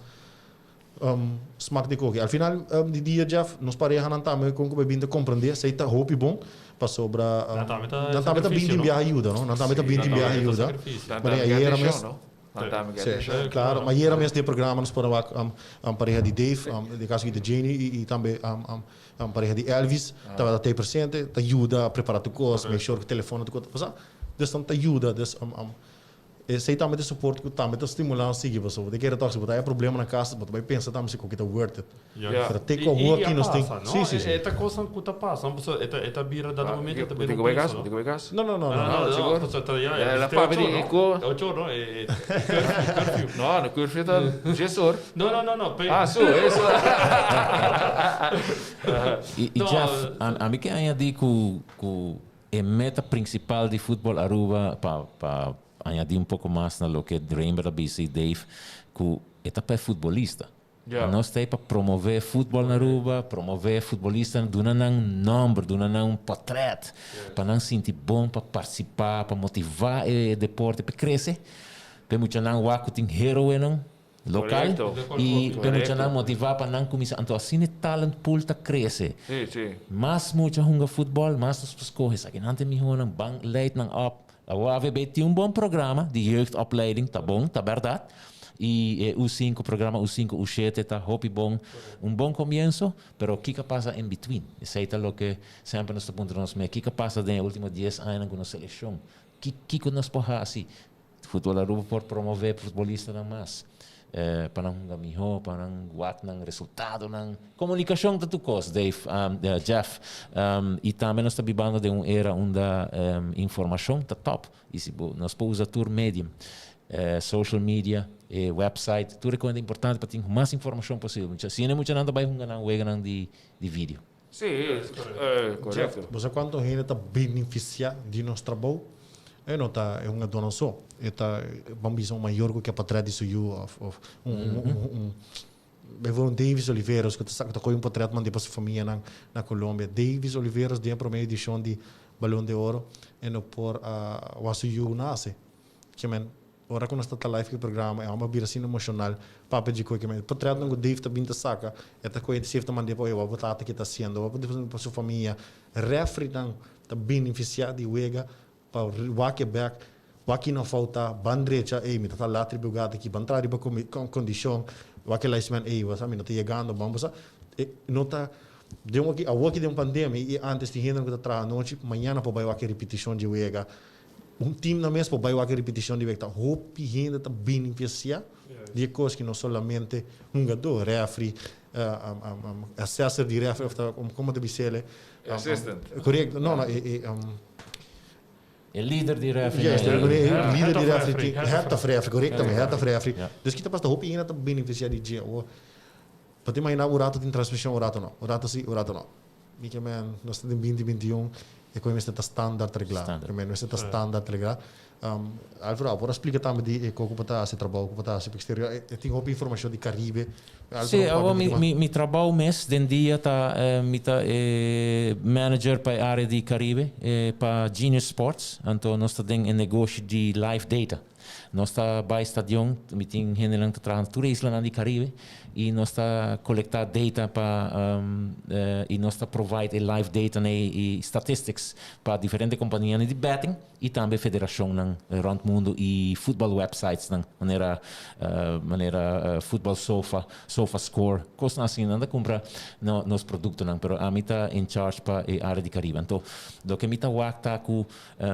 S2: Smak di koki. Al final di dia Jeff, nos parehanan tambe kon ku bai bin ta komprendé esei ta hopi bon pasobra
S4: Nan tambe ta
S2: nan tambe ta bin
S4: sakrifisio,
S2: tin
S4: no?
S2: biaha yuda, no? Nan tambe ta bin
S4: Nan
S2: tin
S4: tambe
S2: biaha
S4: ta
S2: yuda.
S4: sakrifisio.
S1: Nan
S2: Manera
S1: tambe ke
S2: ayera mes
S1: atenshon, no? Nan tambe ke
S2: Sí,
S1: atenshon.
S2: klaro. Ma ayera mes den e programa nos por a wak pareha di Dave, den kaso aki di Janie i tambe pareha di Elvis tabata tei presente, ta yuda prepara tur kos, make sure ku telefono tur kos ta pasa. Dus nan ta yuda. Dus Esei tambe ta e support ku tambe ta stimulá nos sigui pasobra bo ta kere tòg si bo ta haya problema na kas bo ta bai pensa tambe si koke ta worth it.
S1: Ja.
S2: Pero te ku awor aki nos tin.
S4: Si,
S2: Si, si, si.
S4: E ta kosnan ku ta pasa, pasobra e ta e ta bira dado momento e ta
S1: Bo
S4: bira
S1: tin
S4: un
S1: ku bai kas?
S4: peso,
S1: Bo
S4: no?
S1: tin ku bai kas?
S2: No, no, no, no.
S4: No, no,
S1: Sigur?
S4: pasobra ta ya,
S1: La
S4: te
S1: papia
S4: ocho,
S1: di
S4: no?
S1: ku.
S4: Te ocho, no? E curfew, curfew.
S1: No, no curfew ta dies or.
S4: No, no, no, no, pe.
S1: Ah, su, eso.
S3: I
S4: No,
S3: Jeff, ami ke añadi ku ku E meta principal di Futbol Aruba, pa pa añadi un poco mas na loke Reinbert a bisa y Dave, cu e ta pa e futbolista.
S1: Ja.
S3: Nos ta ey pa promove futbol na Aruba, promove e futbolistanan, duna nan nomber, duna nan un potret, pa nan sinti bon pa participa, pa motiva e deporte pa e crece, pa e muchanan wak cu tin heroenan Local
S1: Correcto.
S3: y pe
S1: Correcto.
S3: muchanan motiva pa nan cuminsa. Anto asina e talent pool ta crece.
S1: Sí, sí.
S3: Mas mucha hunga futbol, mas nos por scoge. Esaki nan ta e mihonan, ban leid nan op. Awor AVB tin un bon programa di jeugdopleiding, ta bon, ta berdad. Y e U5, programa U5, U7 ta hopi bon. Un bon comienzo, pero kico a pasa in between? Esey ta loke semper nos ta puntra nos mes. Kico a pasa den e ultimo dies añanan cu nos seleccion? Kico nos por haci? Futbol Aruba por promove futbolistanan mas pa nan hunga miho, pa nan wak nan resultadonan. Comunicacion ta tur cos, Dave, Jeff. Y tambe nos ta bibando den un era unda informacion ta top y si bo nos por usa tur medium, social media, e website, tur e cosa ta importante pa tin mas informacion posibel. Asina muchanan ta bay hunga nan weganan di video.
S1: Sí, correcto.
S2: Jeff, bo sa cuanto hende ta beneficia di nos trabou? E no ta e hungadónan so. E ta, ban bisa un mayor cu ke patret di su yu of, of un, un, un, un, bijvoorbeeld Davis Oliveros cu ta sa, cu ta coge un potret manda pa su famianan na Colombia. Davis Oliveros den e prome edicion di Balon de Oro e no por a wak su yu nace. Ke men, Ora ku nos ta ta live ku e programa, e hòmber a bira asina emoshonal. Papia di koe ke men potretnan ku Dave ta bin ta saka, e ta koe sef ta mand'é pa oye wak bo tata ke ta hasiendo, wak bo ta hasiendo pa su famia. Refrinan ta benefisiá di wega pa wak e bèk, wak ki no fouta, ban drecha, ey mi ta ta lat riba e ugata aki, ban traha riba kondishon, wak e linesman, ey bo sa mi no ta yegando, ban bo sa. E no ta den wak awor ki den pandemia i antes tin hendenan ku ta traha anochi, mañana por bai wak e ripitishon di wega. Un team nan mes por bai wak e ripitishon di wek ta hopi hende ta beneficia di e kos ki no solamente hungadó, refri, assessor di refri of ta como ta bisele?
S1: Assistant.
S2: Correcto, no no e
S3: E lider di refri.
S2: Juist, e lider di refri, head of refri, correctamente, head of refri. Dus ki ta pasa hopi hende ta beneficia di dje. Awor bo ta imagina un rato tin transmision un rato no, un rato si un rato no. Mi ke men, nos ta den binti binti un, e koe mester ta standaard reglá.
S3: Standaard.
S2: Ke men mester ta standaard reglá. Alvaro, abo por a splika tambe di e ko ku bo ta hasi, trabou ku bo ta hasi pa exterior. E tin hopi informashon di Caribe. Alvaro,
S3: Sí,
S2: papia
S3: abo
S2: un
S3: mi,
S2: poquito mas.
S3: mi, mi trabou mes den dia ta mi ta e manager pa e area di Caribe pa Genius Sports. Anto nos ta den e negoshi di live data. Nos ta bai stadion, mi tin hendenan ta traha na tur e islanan di Caribe y nos ta colecta data pa y nos ta provide e live data y statistics pa diferente companianan di betting y tambe federacionnan rond mundo y football websitesnan manera manera Football Sofa, Sofa Score, cosnan asina. Nan ta cumpra nos productonan, pero ami ta in charge pa e area di Caribe. Anto loke mi ta wak ta cu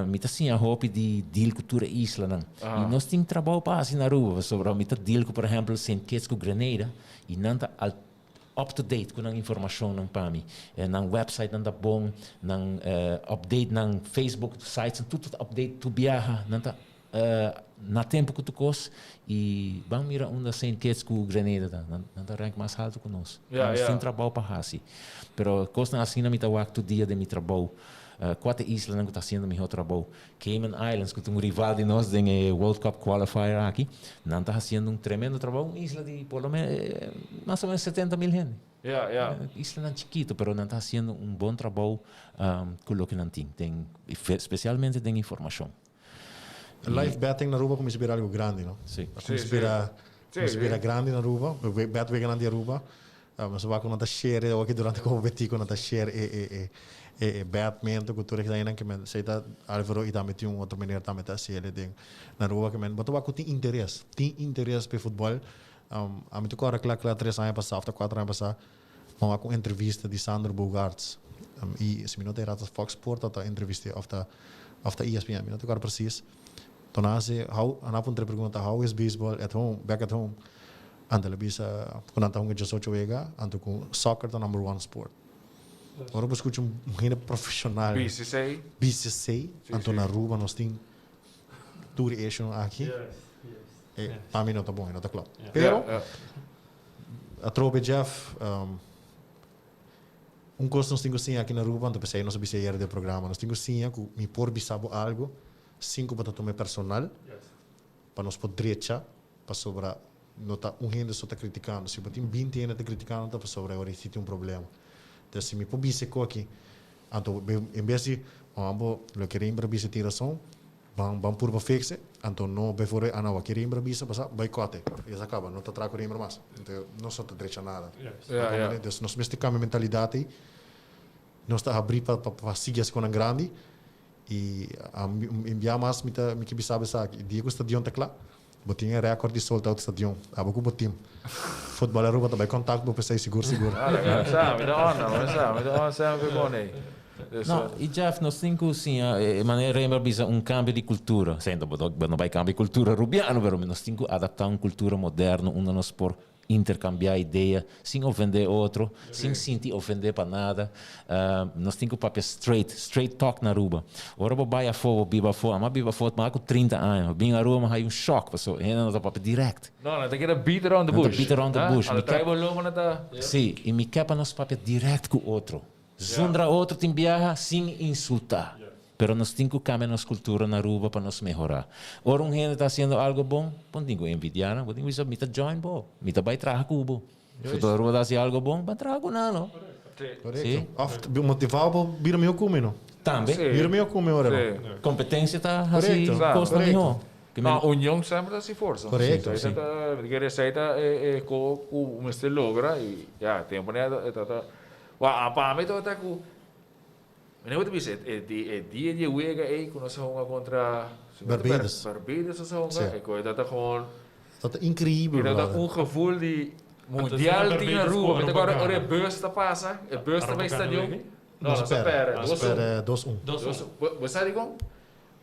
S3: Mi ta siña hopi di deal ku tur e islanan. I nos tin trabou pa hasi na Aruba, pasobra mi ta deal ku por ehèmpel Saint Kitts ku Grenada i nan ta al up to date ku nan informashonnan pa mi. Nan websitenan ta bon, nan update nan Facebook sites tur ta update tur biaha, nan ta na tempu ku tur kos i ban mira unda Saint Kitts ku Grenada ta, nan ta rank mas haltu ku nos. Nos tin trabou pa hasi. Pero kosnan asina mi ta wak tur dia den mi trabou. Kua ta e islanan ku ta hasiendo mihó trabou? Cayman Islands, ku ta un rival di nos den e World Cup Qualifier aki, nan ta hasiendo un tremendo trabou. Un isla di por lo menos mas o menos 70.000 hende. Islanan chikito, pero nan ta hasiendo un bon trabou ku loke nan tin, den spesialmente den informashon.
S2: Live betting na Aruba kuminsá bira algu grandi, no?
S3: Sí.
S2: A kuminsá bira, kuminsá bira grandi na Aruba. Betweganan di Aruba. Nos a wak ku nan ta share awor aki durante komo betico nan ta share e e e e e betmento ku tur e kosnan ke men esei ta Alvaro i tambe tin un otro meneer tambe ta hasi el den na Aruba ke men bo ta wak ku tin interes tin interes pa e futbol. Ami ta kòrda kla kla tres aña pasá òf ta kuater aña pasá mi a wak un entrevista di Sandro Bogaerts i si mi no ta erá ta Fox Sport ta entrevist'é òf ta òf ta ESPN mi no ta kòrda presis. Ton a hasi how nan a puntra e pregunta how is baseball at home back at home? Anto el a bisa ku nan ta hunga diesocho wega, anto ku soccer ta number one sport. Ora bo skucha un hende profeshonal
S1: BCC.
S2: BCC, anto na Aruba nos tin tur e issue aki, e pa mi no ta bon, e no ta klop. Pero atrobe Jeff, un kos nos tin ku siña aki na Aruba, anto p'esei nos a bisa ayer den e programa, nos tin ku siña ku mi por bisa bo algu sin ku bo ta tuma e personal, pa nos por drecha. Pasobra no ta un hende so ta criticando. Si bo tin 20 hende ta criticando ta pasobra e ora si tin un problema. Entonces si mi por bisa e coki, anto en bes di oh abo loke Rembrandt bisa tin razon, ban ban purba fixe, anto no before ah no wak Rembrandt bisa pasa boycote y esaki caba no ta traha cu Rembrandt mas. Entonces nos no ta drecha nada. Entonces nos mester cambia mentalidad ey, nos ta habri pa pa sigui haci conan grandi y un bia mas mi ta mi ke bisa bo esaki, dia cu stadion ta cla, Bo tin e record di sold out stadion. Abo ku bo team. Futbol Aruba ta bai contact bo p'esei sigur sigur.
S1: Mi sa, mi ta onda, mi sa, mi ta onda semper con ei.
S3: No, y Jeff, nos tin cu siña, e manera Rembrandt bisa, un cambio di cultura. Siento, bo no bai cambia e cultura Rubiano, pero nos tin cu adapta un cultura moderno unda nos por intercambia idea sin ofende otro, sin sinti ofende pa nada. Nos tin cu papia straight, straight talk na Aruba. Ora bo bay afo, bo biba afo, ami a biba afo mas cu 30 aña, bo bin Aruba mi haya un shock pasobra hende no ta papia direct.
S1: No, nan ta keda beat around the bush.
S3: Nan ta beat around the bush.
S1: Nan ta trae bo lomo, nan ta.
S3: Si, y mi ke pa nos papia direct cu otro. Zundra otro tin biaha sin insulta. Pero nos tin cu cambia nos cultura na Aruba pa nos mehora. Ora un hende ta haciendo algo bon, bo no tin cu envidia nan, bo tin cu bisa mi ta join bo, mi ta bay traha cu bo. Si ta Aruba ta haci algo bon, ban traha cu nan no.
S2: Correcto. Of motiva bo bira miho cu mi no.
S3: Tambe.
S2: Bira miho cu mi ora no.
S3: Competencia ta haci cosnan miho.
S1: No, union semper ta haci forsa.
S2: Correcto.
S1: Esey ta, esey ta e co cu mester logra y ya, tempo ne ta ta. Wak, pa mi tabata ku, mi no ta bisa e dia di e wega ei ku nos a hunga kontra
S2: Barbados.
S1: Barbados nos a hunga, e koe tabata gewoon.
S2: Tabata increibel,
S1: brother. Tabata un gevoel di mundial tin Aruba. Mi ta acorda ora e bus ta pasa, e bus ta bai stadion. No, nos a perde.
S2: Nos a perde 2-1.
S1: 2-1. Bo sa dikon?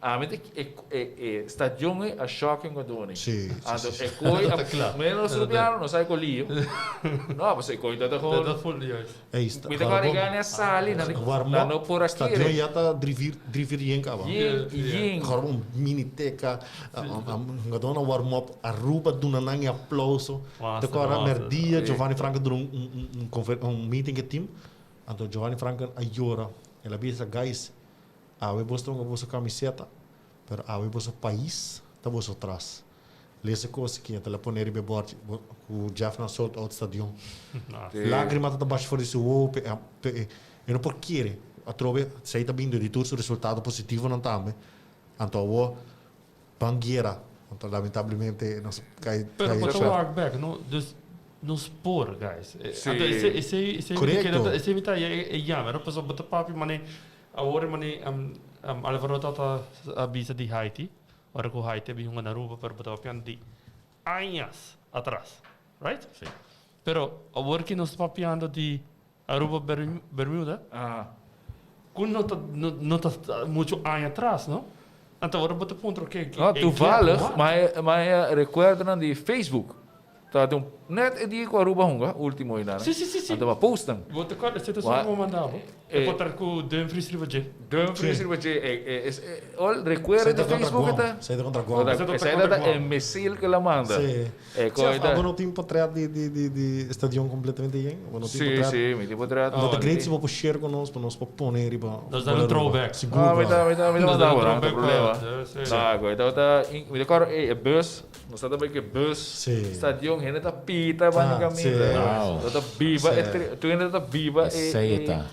S1: Ami ta e e stadion ei a shocking cu duni.
S2: Sí, sí,
S1: Anto
S2: sí.
S1: e coi
S4: Ta cla.
S1: menos rubiano no sabe con lio. No, pasobra e coi ta ta gewoon.
S4: Ta full juist.
S2: Ey, sta,
S1: Mi ta
S2: warm
S1: kore
S2: up.
S1: gana sali nan
S2: Warm
S1: nan
S2: up.
S1: no por a
S2: Stadion
S1: kere.
S2: ya ta drivir drivir yen caba.
S1: Yen yen.
S2: Warm un mini teca. Hungadornan warm up. Aruba duna nan e aplauso.
S4: Massa,
S2: Ta kore
S4: massa.
S2: merdia
S1: Sí.
S2: Giovanni Franco duna un un un confer un meeting cu e team. Anto Giovanni Franco a yora. El a bisa guys. Awe boso ta hunga boso kamiseta, pero awe boso pais ta boso tras. Lesa kos aki, ta la pone riba e bòrchi ku Jeff nan sold out stadion. Lágrima ta ta basha for di su wowo pe e e no por kere. Atrobe esei ta bini di tur su resultado positivonan tambe. Anto awo ban guera. Anto lamentablemente nos kai
S4: Pero
S2: kai
S4: bo ta
S2: sla.
S4: wak bek, no? Dus nos por, guys.
S1: Sí.
S4: Anto esei esei esei mi ta kere
S2: Correcto.
S4: esei mi ta e e yama, no? Pasobra bo ta papia manera awor manera Alvaro tabata a bisa di Haiti, ora ku Haiti a bin hunga na Aruba, pero bo ta papiando di añas atras, right?
S3: Sí.
S4: Pero awor ki nos ta papiando di Aruba Bermuda, ku no ta no ta muchu aña atras, no? Anto ora bo ta puntra oke,
S1: No, toevallig, mi rekuerdonan di Facebook ta den net e dia ku Aruba hunga, ultimo einan.
S4: Si, si, si, si.
S1: Anto mi a post nan.
S4: Bo ta kòrda, esei ta esun ku bo manda bo. E por ta ku Dumfries riba dje.
S1: Dumfries riba dje, e rekuerdo di Facebook e ta.
S2: Esei ta kontra Guam.
S1: Esei ta e misil ku el a manda.
S2: Si.
S1: E
S2: Chef, abo no tin potret di di di di stadion completamente yen? Abo no tin
S1: Si,
S2: potret?
S1: si, mi tin potret.
S2: Lo ta great si bo por share cu nos pa nos por pone riba
S4: Nos da un throwback.
S2: Sigur,
S1: Ah, mi
S2: bro.
S1: ta, mi ta, mi ta
S4: Nos da
S1: manda
S4: un
S1: bo, no ta
S4: throwback
S1: problema.
S4: pa, si.
S1: No, cu e tabata, mi ta acorda, ey, e bus, nos tabata bay cu e bus,
S2: Si.
S1: stadion, hende ta pita banda
S2: Ah,
S1: caminda.
S2: si.
S3: Wow.
S1: Tabata biba,
S2: Si.
S1: e tri, tur hende tabata biba e,
S3: Esey
S1: e,
S3: ta.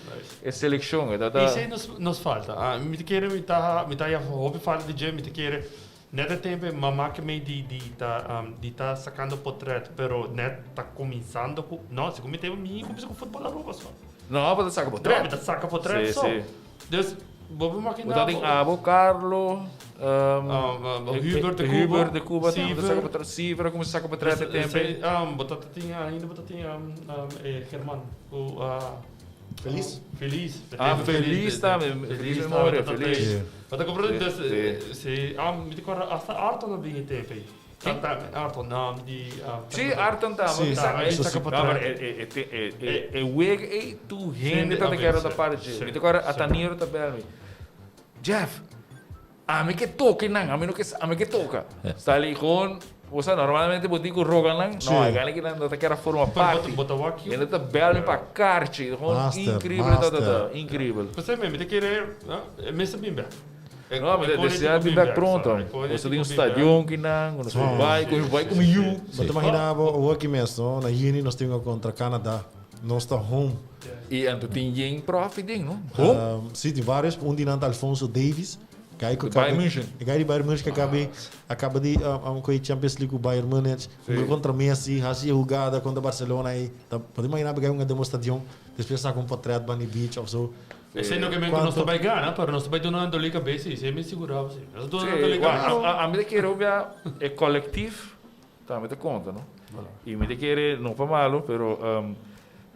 S1: e seleccion, e tabata.
S4: Esey nos, nos falta. Ah, mi ta kere mi ta, mi ta haya hopi falta di dje, mi ta kere Net e tempo e mama ke mei di di ta di ta sacando potret pero net ta cuminsando cu no segun mi tempo mi cuminsa cu futbol Aruba so.
S1: No, bo ta saca potret.
S4: No, mi ta saca potret
S1: Si,
S4: so.
S1: si.
S4: Dus bo por makina
S1: Bo ta tin abo, Carlo,
S4: Hubert de Cuba,
S1: Hubert de Cuba tambe ta saca potret, Siever a cuminsa saca potret e tempo ei.
S4: Bo ta tin ainda bo ta tin e German cu
S2: Feliz.
S4: Feliz.
S1: Ah, feliz tambe. Feliz memoria, feliz.
S4: Bo ta comprende? Dus, si, mi ta corda hasta Arton a bin e tempo ei. Arton, di...
S1: Si, Arton tambe.
S2: Si,
S4: si.
S1: No, pero e wega ei, tur hende ta kere ta parti dje. Mi ta corda Ataniro ta bel mi. Jeff, Ami ke toka nan, ami no ke sa, ami ke toka. Sali gewoon, bo sa normalmente bo tin ku roga nan, no, e gana kinan no ta kera forma parti.
S4: Bo ta wak
S1: Hende ta bel mi pa karchi, gewoon
S2: Master,
S1: increíble ta ta ta,
S2: master.
S1: increíble.
S4: P'esei mi ta kere, e mester bin bek.
S1: No, mi ta desea bin bek pronto. Nos ta tin un stadion kinan, ku nos por bai, ku mi bai ku mi yu.
S2: Bo ta imagina bo awor aki mes, no? Na juni nos tin kontra Canada. Nos ta home.
S1: I anto tin yen profi den, no? Home?
S2: Si, tin varios. Un di nan ta Alphonso Davies. Guy ku
S1: Bayern München.
S2: E guy di Bayern München ku a akaba di kohe Champions League ku Bayern Munich. Hunga kontra Messi, hasi e hugada kontra Barcelona ei. Ta por imagina bo guy hunga den bo stadion, despues saka un potret banda di beach of so.
S4: Esei no ke men ku nos ta bai gana, pero nos ta bai duna nan doli kabes si. Esei mi sigurá bo si. Nos ta duna nan doli kabes.
S1: Ami ta kere hopi e kolektief Tambe ta konta, no? I mi ta kere, no pa malo, pero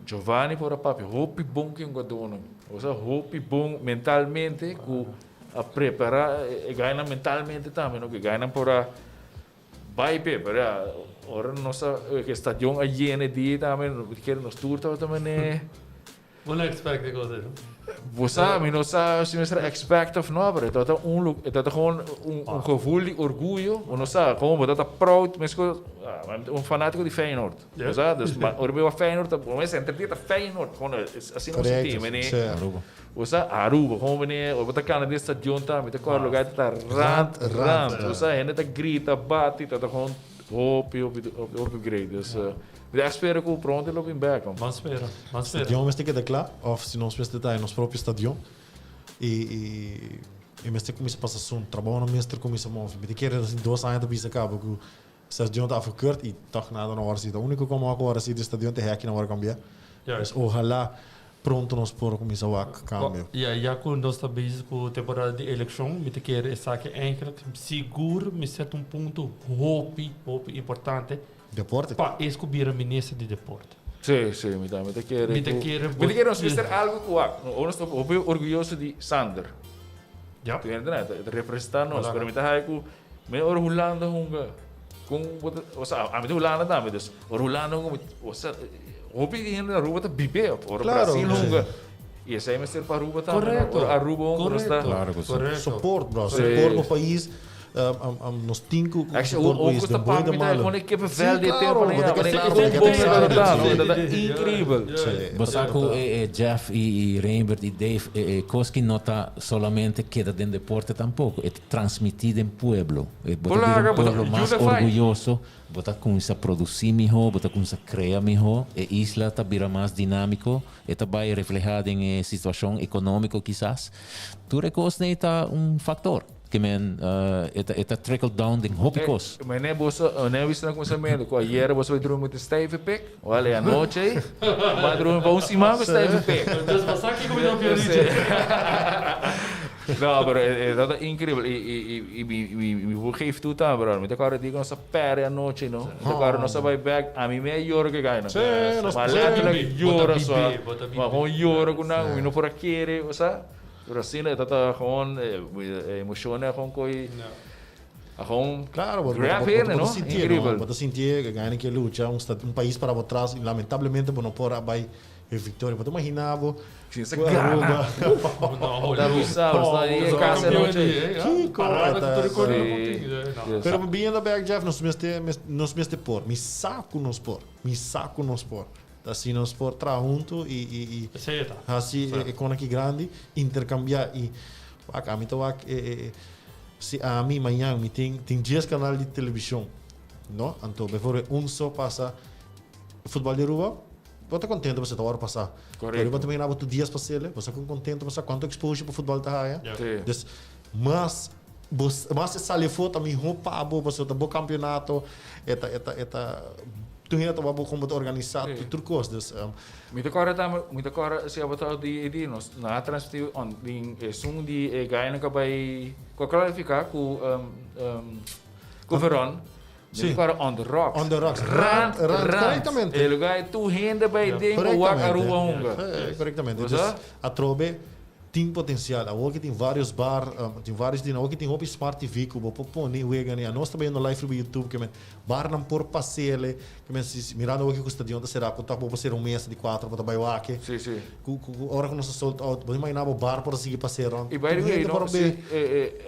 S1: Giovanni por a papia hopi bon ku e hungadónan. Osea, hopi bon mentalmente ku a prepará e gainan mentalmente tambe, no? Ku e gainan por a bai p'e. Pero ya, ora nos a, e stadion a yena e dia tambe, mi ta kere nos tur tabata manera.
S4: Bo no expect e cosa no?
S1: Bo sa, mi no sa si mester expect of no, pero e tabata un lu, e tabata gewoon un, un gevoel di orguyo. Bo no sa, gewoon bo tabata proud, mesco, ah, un fanatico di Feyenoord. Bo sa, dus ma ora mi wak Feyenoord, ta, bo mes henter dia ta Feyenoord, gewoon asina bo sinti,
S2: Correcto,
S1: mene.
S2: sí.
S3: Aruba.
S1: Bo sa, Aruba, gewoon mene, ora bo ta cana den stadion tambe, ta kòrda lugar ta rand,
S2: Rand,
S1: rand.
S2: rand.
S1: Bo sa, hende ta grita, bati, tabata gewoon hopi, hopi, hopi, hopi great. Dus, Mi ta spera ku pronto e lo bin bek.
S4: Ban spera, ban spera.
S2: Stadion mester keda kla of si nos mester ta den nos propio stadion y y e mester kuminsa pasa sun. Trabounan mester kuminsa move. Mi ta kere asina dos aña ta bisa kaba ku stadion ta afgekeurd y tog nada no wòrdu hasi. Ta uniko komo a wòrdu hasi di stadion ta e hèki nan wòrdu kambia. Pues ohalá pronto nos por kuminsa wak kambio.
S4: Ya, ya ku nos ta bezig ku temporada di elekshon, mi ta kere esaki eigenlijk sigur mester ta un punto hopi, hopi importante.
S2: Deporte.
S4: Pa es ku bira minister di deporte.
S1: Sí, sí, mi tambe ta kere.
S4: Mi ta kere.
S1: Mi ta kere nos mester algo ku wak. Nos ta hopi orguyoso di Sander.
S4: Ja.
S1: Tu hende ta representa nos, pero mi ta haya ku mi ora Hulanda hunga kon bo ta, osea ami ta Hulanda tambe, dus ora Hulanda hunga mi, osea hopi di hende na Aruba ta bibe, ora Brasil hunga y esei mester pa Aruba tambe,
S4: Correcto.
S1: ora Aruba hunga nos ta.
S3: Claro ku si.
S4: Correcto.
S2: Support bro, support bo pais. Nos tin ku
S1: Actually,
S2: support
S1: o
S2: país
S1: gusta
S2: den boi
S1: pa
S2: den
S1: mi ta
S2: malo.
S1: con kippenvel
S2: Sí,
S1: di
S2: claro,
S1: tempo
S2: bo ta
S1: na
S2: claro,
S1: bo
S2: bo ta excited.
S1: Increíble.
S2: Sí.
S3: Bo sa ku Jeff i Reinbert i Dave, e kos ki no ta solamente keda den deporte tampoko, e ta transmití den pueblo. Bo ta bira un pueblo mas orguyoso, bo ta kuminsá produsí mihó, bo ta kuminsá krea mihó, e isla ta bira mas dinámiko, e ta bai reflehá den e situashon ekonómiko kisas. Tur e kosnan ei ta un faktor. Ke men e ta e ta trickle down den hopi kos.
S1: Mene boso ne wist na kuminsamentu ku ayera boso bai drumi ku stijve pik, wèl e anochi ei bo a drumi pa un siman ku stijve pik.
S4: Dus bo sa kiko mi ta papia dichi.
S1: No, pero e tabata inkribel i i i mi mi mi por geef toe tambe brother, mi ta kòrda di ku nos a pèrdè anochi no, mi ta kòrda nos a bai bèk, ami mi a yora ku e gainan, ma letterlijk yora so, ma gewoon yora ku nan, mi no por a kere, bo sa. Pero asina e ta gewoon e emocionnan gewoon koe a gewoon
S2: Claro, bo,
S1: grab
S2: bo,
S1: hende,
S2: bo, bo
S1: no?
S2: ta sintié, no?
S1: Increíbel.
S2: Bo ta sintié que gana ke lucha, un, sta, un país para bo tras y lamentablemente bo no por a bai e victoria. Bo ta imagina bo
S1: Si sa
S2: ku
S1: gana.
S2: Aruba.
S4: No,
S1: Ta bisa, bo sta ahí
S2: Oh,
S1: casa
S4: campeón
S1: anoche.
S4: di, eh, ja.
S2: Kiko,
S4: Parada
S2: ta-
S4: ku tur
S1: Sí.
S4: no por tin, eh, no.
S1: Yes.
S2: Pero biendo back, Jeff, nos mester, nos mester por. Mi sa ku nos por. Mi sa ku nos por. Ta si nos por traha huntu i i i
S4: Esei ta.
S2: hasi e e kon aki grandi, interkambiá i wak ami ta wak e e e si ami mañan mi tin tin dies kanal di televishon no anto bijvoorbeeld un so pasa futbal di Aruba bo ta kontento pasobra ta ora pasa pero bo ta mira bo tur dies pas'el bo sa kon kontento bo sa kuantu exposure pa futbal ta haya dus mas bo mas e sali afó ta mihó pa bo pasobra ta bo kampionato e ta e ta e ta tur hende ta wak bo kon bo ta organisá tur kos dus.
S1: Mi ta kòrda tambe mi ta kòrda si tabata di e di nos nan a transmití on den esun di e gainan ku a bai ku a klalifiká ku ku Veron mi ta kòrda on the rocks
S2: On the rocks
S1: rand
S2: rand
S1: rand
S2: korektamente
S1: e lugá ei tur hende bai den pa wak Aruba hunga
S2: korektamente
S1: Bo sa?
S2: dus atrobe Tin potencial. Awor ki tin varios bar, tin varios dina. Awor ki tin hopi smart TV cu bo por pone wega ni. Anos ta bayendo live riba YouTube ke men barnan por pasele. Ke men si mirando awor ki cu stadion ta cera cu ta bo por cera un mesa di cuatro bo ta bay wak.
S1: Sí, sí.
S2: Cu cu ora cu nos ta sold out bo ta imagina bo bar por a sigui pas'e rond.
S1: Y by the
S2: Tur
S1: way
S2: hende
S1: no
S2: por a
S1: si
S2: be.
S1: e e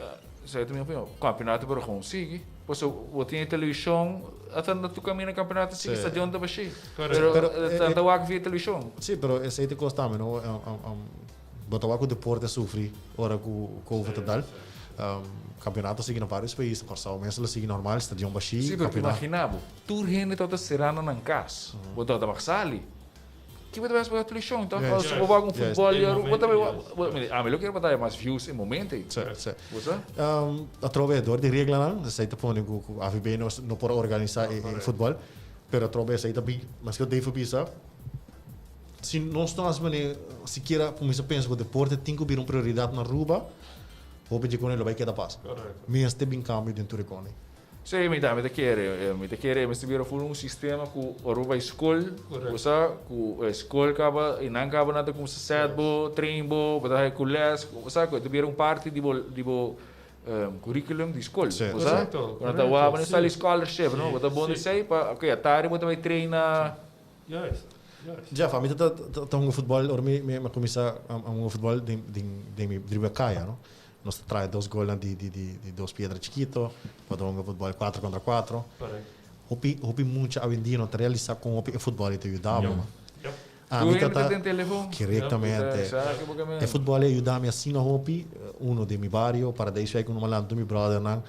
S1: sa ta mi opinion campeonato por a gewoon sigui. Pasobra bo tin e television ata na tur caminda campeonato sigui stadion ta bashi.
S4: Correcto.
S1: Pero
S2: Pero,
S1: ta ta wak via television.
S2: Sí, pero esey ta cos tambe no. Bo ta wak ku deporte a sufri ora ku Covid ta dal. Kampeonato a sigui na varios pais. Kòrsou mes lo sigui normal, stadion bashí.
S1: Sí, pero imagina bo, tur hende tabata sera na nan kas. Bo tabata mag sali. Ki bo ta bai spera televishon? Tabata si bo wak un futbòl di Aruba, bo ta bai wak. Ami lo kier pa ta haya mas views e momento ei.
S2: Sí, sí.
S1: Bo sa?
S2: Atrobe dor di reglanan, esei ta pone ku AVB no por organisá e futbòl. Pero atrobe esei ta bin, maske Dave a bisa. Si nos no hasi manera sikiera kuminsá pensa ku deporte tin ku bira un prioridat na Aruba, hopi dje kone lo bai keda pasa. Mester bin kambio den tur e kone.
S1: Sí, mi tambe ta kere. Mi ta kere mester bira full un sistema ku Aruba bai skol, bo sa, ku e skol kaba i nan kaba nan ta kuminsá sèt bo, train bo, bo ta haña ku lès, bo sa, ku e ta bira un parti di bo di bo curriculum di skol, bo sa. Ku nan ta wak bo sali scholarship, no, bo ta bon di esei pa, oke, atari bo ta bai train na.
S4: Juist, juist.
S2: Jeff, ami ta ta hunga futbol ora mi mi a kuminsá a hunga futbol den den den mi driba kaya no. Nos ta traha dos golnan di di di di dos piedra chikito pa ta hunga futbol kuatro kontra kuatro.
S4: Correct.
S2: Hopi hopi mucha awendia no ta realisá kon hopi e futbol ei ta yuda bo man.
S4: Yep.
S2: Ami
S1: Tur
S2: ta
S1: hende ta
S2: ta
S1: den telefon.
S2: Korektamente.
S1: Sa ke bo ke men.
S2: E futbol ei a yuda mi asina hopi, uno den mi bario, Paradijswijk uno malantu mi brothernan.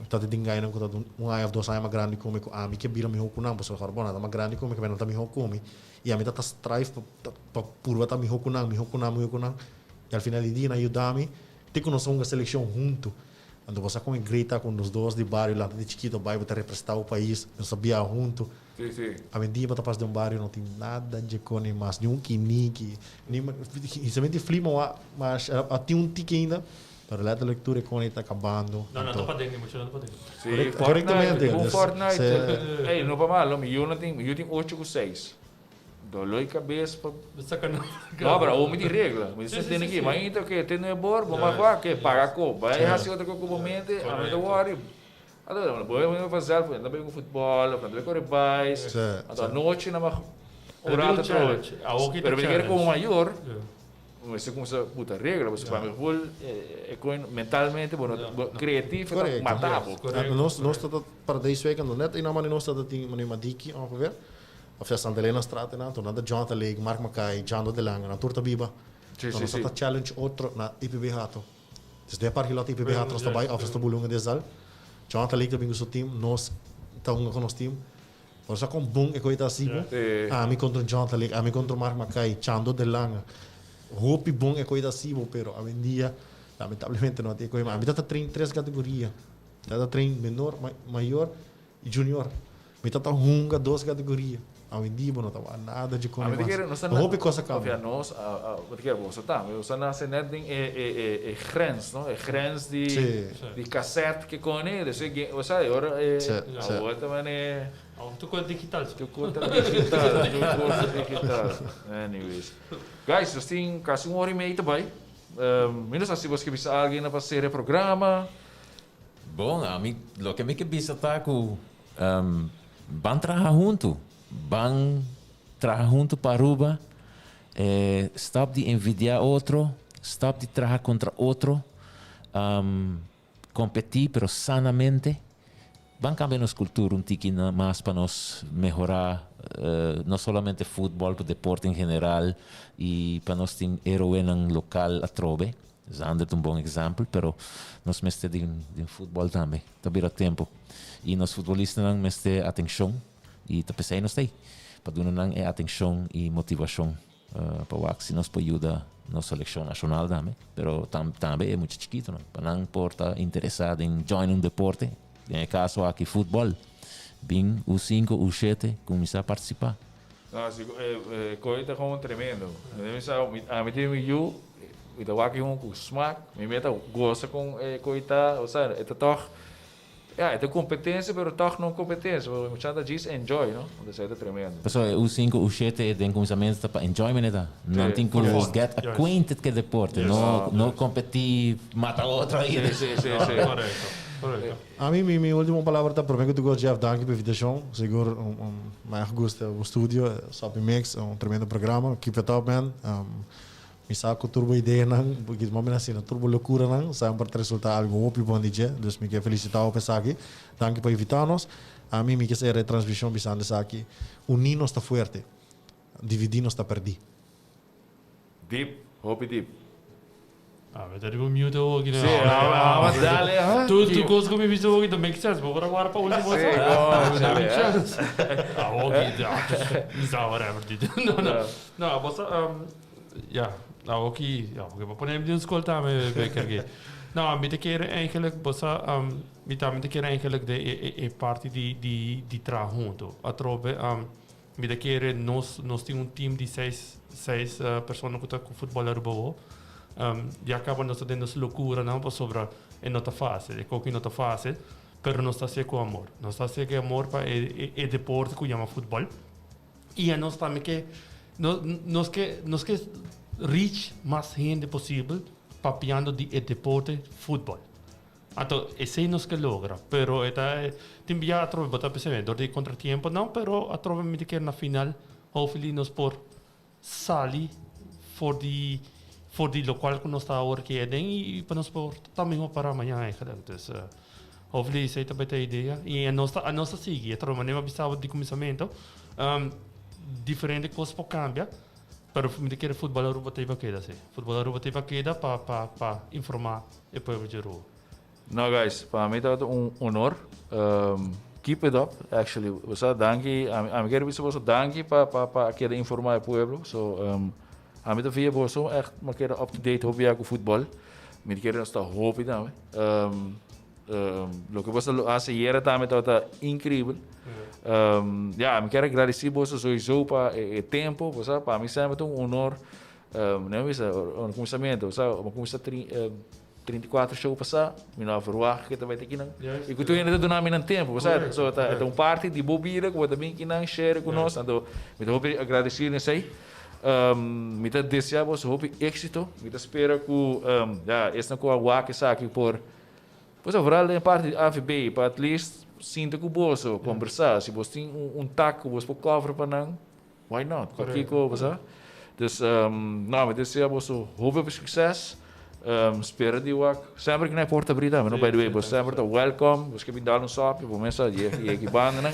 S2: Ta tin gainan ku ta un aña òf dos aña mas grandi ku mi ku ami ke bira mihó ku nan pasobra bon nan ta mas grandi ku mi ke nan ta mihó ku mi i ami ta ta strive pa pa purba ta mihó ku nan mihó ku nan mihó ku nan i al final di dia nan yuda mi te ku nos a hunga selekshon huntu anto bo sa kon e great ta ku nos dos di bario lanta di chikito bai bo ta representá bo pais nos ta biaha huntu awendia bo ta pasa den un bario no tin nada dje kone mas ni un kiniki ni solamente flima mas a tin un tiki ainda. Pero letterlijk tur e koni ta kabando.
S4: No, no ta paden, mucho no ta paden.
S1: Sí, Fortnite, un Fortnite. Ey, no pa malo, mi yu no tin, mi yu tin ocho ku seis. Dolor di kabes pa.
S4: Saka no.
S1: No, pero awor mi tin regla. Mi dice tene ki, mainta ke te nuebe or, bo mag wak, ke paga ko. Bai hasi otro ko ku bo mente, ami no ta worry. Anto, bo e vanzelf, nan ta bay ku futbol, of nan ta bay kore bais. Anto anochi nan mag un rato atrobe. Pero mi ta kere komo mayor, Mester cuminsa buta regla, pasobra pa mi gevoel e coin mentalmente bo no ta creatief e ta mata bo.
S2: Nos nos ta Paradijswijk ando net einan mane nos ta tin mane Madiki ongeveer of sea Santa Elena straat einan to nan ta Jonathan Lake, Mark Mackay, Jando de Lange nan tur ta biba.
S1: Si,
S2: nos
S1: si.
S2: ta challenge otro na IPB Hato. Dus den parke lot IPB Hato nos ta bay of nos ta bulunga den zal. Jonathan Lake ta bin cu su team, nos ta hunga cu nos team. Por eso con bon e koe ta hasi bo. Ami contra Jonathan Lake, ami contra Mark Mackay, Chando de Lange. Hopi bon e koe ta hasi bo, pero awendia Lamentablemente no a tin e kohe, ma ami ta ta train tres kategoria. Mi ta ta train menor, mayor i junior. Mi ta ta hunga dos kategoria. Awendia bo no ta wak nada dje kone mas. Hopi kos a kambia.
S1: Nos, bo ta kere boso tambe, boso a nase net den e grens, no? E grens di di cassette ke kone, dus e gen, osea e ora e awor ta mane.
S4: Awor tur kos digital.
S1: Tur kos ta digital, tur kos ta digital. Anyways. Guys, nos tin kasi un ora i mei ta bai. Mi no sa si boso ke bisa algin pa sera e programa.
S3: Bon, ami loke mi ke bisa ta ku ban traha huntu, ban traha huntu pa Aruba, stop di envidia otro, stop di traha kontra otro, kompetí pero sanamente, ban kambia nos kultura un tiki mas pa nos mehorá no solamente futbòl pero deporte en general i pa nos tin héroenan lokal atrobe. Zander ta un bon example, pero nos mester den den futbol tambe. Ta bira tempo. Y nos futbolistanan mester atencion y ta pesey nos ta ey, pa duna nan e atencion y motivacion pa wak si nos por yuda nos seleccion nacional tambe, pero tambe e mucha chikitonan, pa nan por ta interesa den join un deporte, den e caso aki futbol. Bin U cinco, U shete, cuminsa participa.
S1: No, si e koe ta gewoon tremendo. Mi sa, ami tin mi yu, mi ta wak e ku smak, mi meta gosa kon e koe ta, osea, e ta tòg, ya, e ta kompetensia, pero tòg no kompetensia, pasobra mucha ta djis enjoy, no? Entonces esei ta tremendo.
S3: Pasobra e U sinku, U shete e den kuminsamentu ta pa enjoyment e ta. Nan tin ku get acquainted ku e deporte, no no kompetí, mata otro ainda.
S1: Sí, sí, sí, sí.
S4: Korekto, korekto.
S2: Ami, mi mi ultimo palabra ta prome ku tur kos Jeff danki pa invitashon. Sigur mi a gusta bo studio, Soppy Mix, un tremendo programa. Keep it up man. Mi sa ku tur bo ideanan, bo mami na asina, tur bo lokuranan semper ta resulta algu hopi bon di dje. Dus mi ke felisita bo pa esaki. Danki pa invita nos. Ami mi ke sera e transmishon bisando esaki, Uní nos ta fuerte, dividí nos ta pèrdí.
S1: Deep, hopi deep.
S4: Ah, mi ta riba mute hoki.
S1: Sí, ah, dale, ah.
S4: Tu kos ku mi bisa hoki ta make sense. Bo por a warda pa ultimo
S1: Sí, go,
S4: Make sense. Ah, hoki, ja, mi sa whatever dit. No, no. No, bo sa, ja, nou hoki, ja, hoki bo pone mi den skol tambe, Becker ki. No, mi ta kere eigenlijk, bo sa, mi tambe ta kere eigenlijk de e parti di di di traha hunto. Atrobe, Mi ta kere nos nos tin un team di seis seis persona ku ta ku futbòl Aruba awo. Ya kaba nos ta den nos lokuranan pasobra e no ta fásil, e koki no ta fásil, pero nos ta hasié ku amor. Nos ta hasié ku amor pa e e deporte ku yama futbòl. I anos tambe ke no nos ke nos ke reach mas hende posibel papiando di e deporte futbòl. Anto esei nos ke logra, pero e ta tin bia atrobe bo ta pensa dor di e kontratiemponan, pero atrobe mi ta kere na final hopefully nos por sali for di for di lokual ku nos ta awor aki aden i pa nos por ta mihó para mañana eigenlijk. Dus hopefully esei ta bai ta e idea i anos ta anos ta sigui atrobe manera mi a bisa bo di kuminsamentu diferente kos por kambia. Pero mi ta kere Futbol Aruba ta iba keda si. Futbol Aruba ta iba keda pa pa pa informa e pueblo di Aruba.
S1: No guys, pa mi tabata un honor. Keep it up actually. Bo sa danki, ami ami kere bisa boso danki pa pa pa a keda informa e pueblo. So ami ta via boso echt mi a keda up to date hopi ya ku futbol. Mi ta kere nos ta hopi tambe. Loke boso a hasi ayera tambe tabata increíbel. Ya, mi kier a gradeci boso sowieso pa e tempo, bo sa, pa mi semper ta un honor. No bisa, ora cuminsamentu, bo sa, mi cuminsa 34 show pasa, mi no a verwacht cu e ta bay ta kinan. Y cu tur hende ta duna mi nan tempo, bo sa, so ta un parti di bo bida cu bo ta bin kinan share cu nos, anto mi ta hopi agradecido esey. Mi ta desea boso hopi exito, mi ta spera cu, ya, esnan cu a wak esaki por Pues vooral den parti di AVB pa at least sinta ku boso, kombersá. Si bos tin un tak ku bos por cover pa nan, why not? Pakiko, bo sa? Dus, no, mi desea boso hopi hopi sukses. Spera di wak semper ku nan e porta abrí tambe, no? By the way, bo semper ta welcome. Bos ke bin dal un sòpi, bo mes sa yega e bandanan.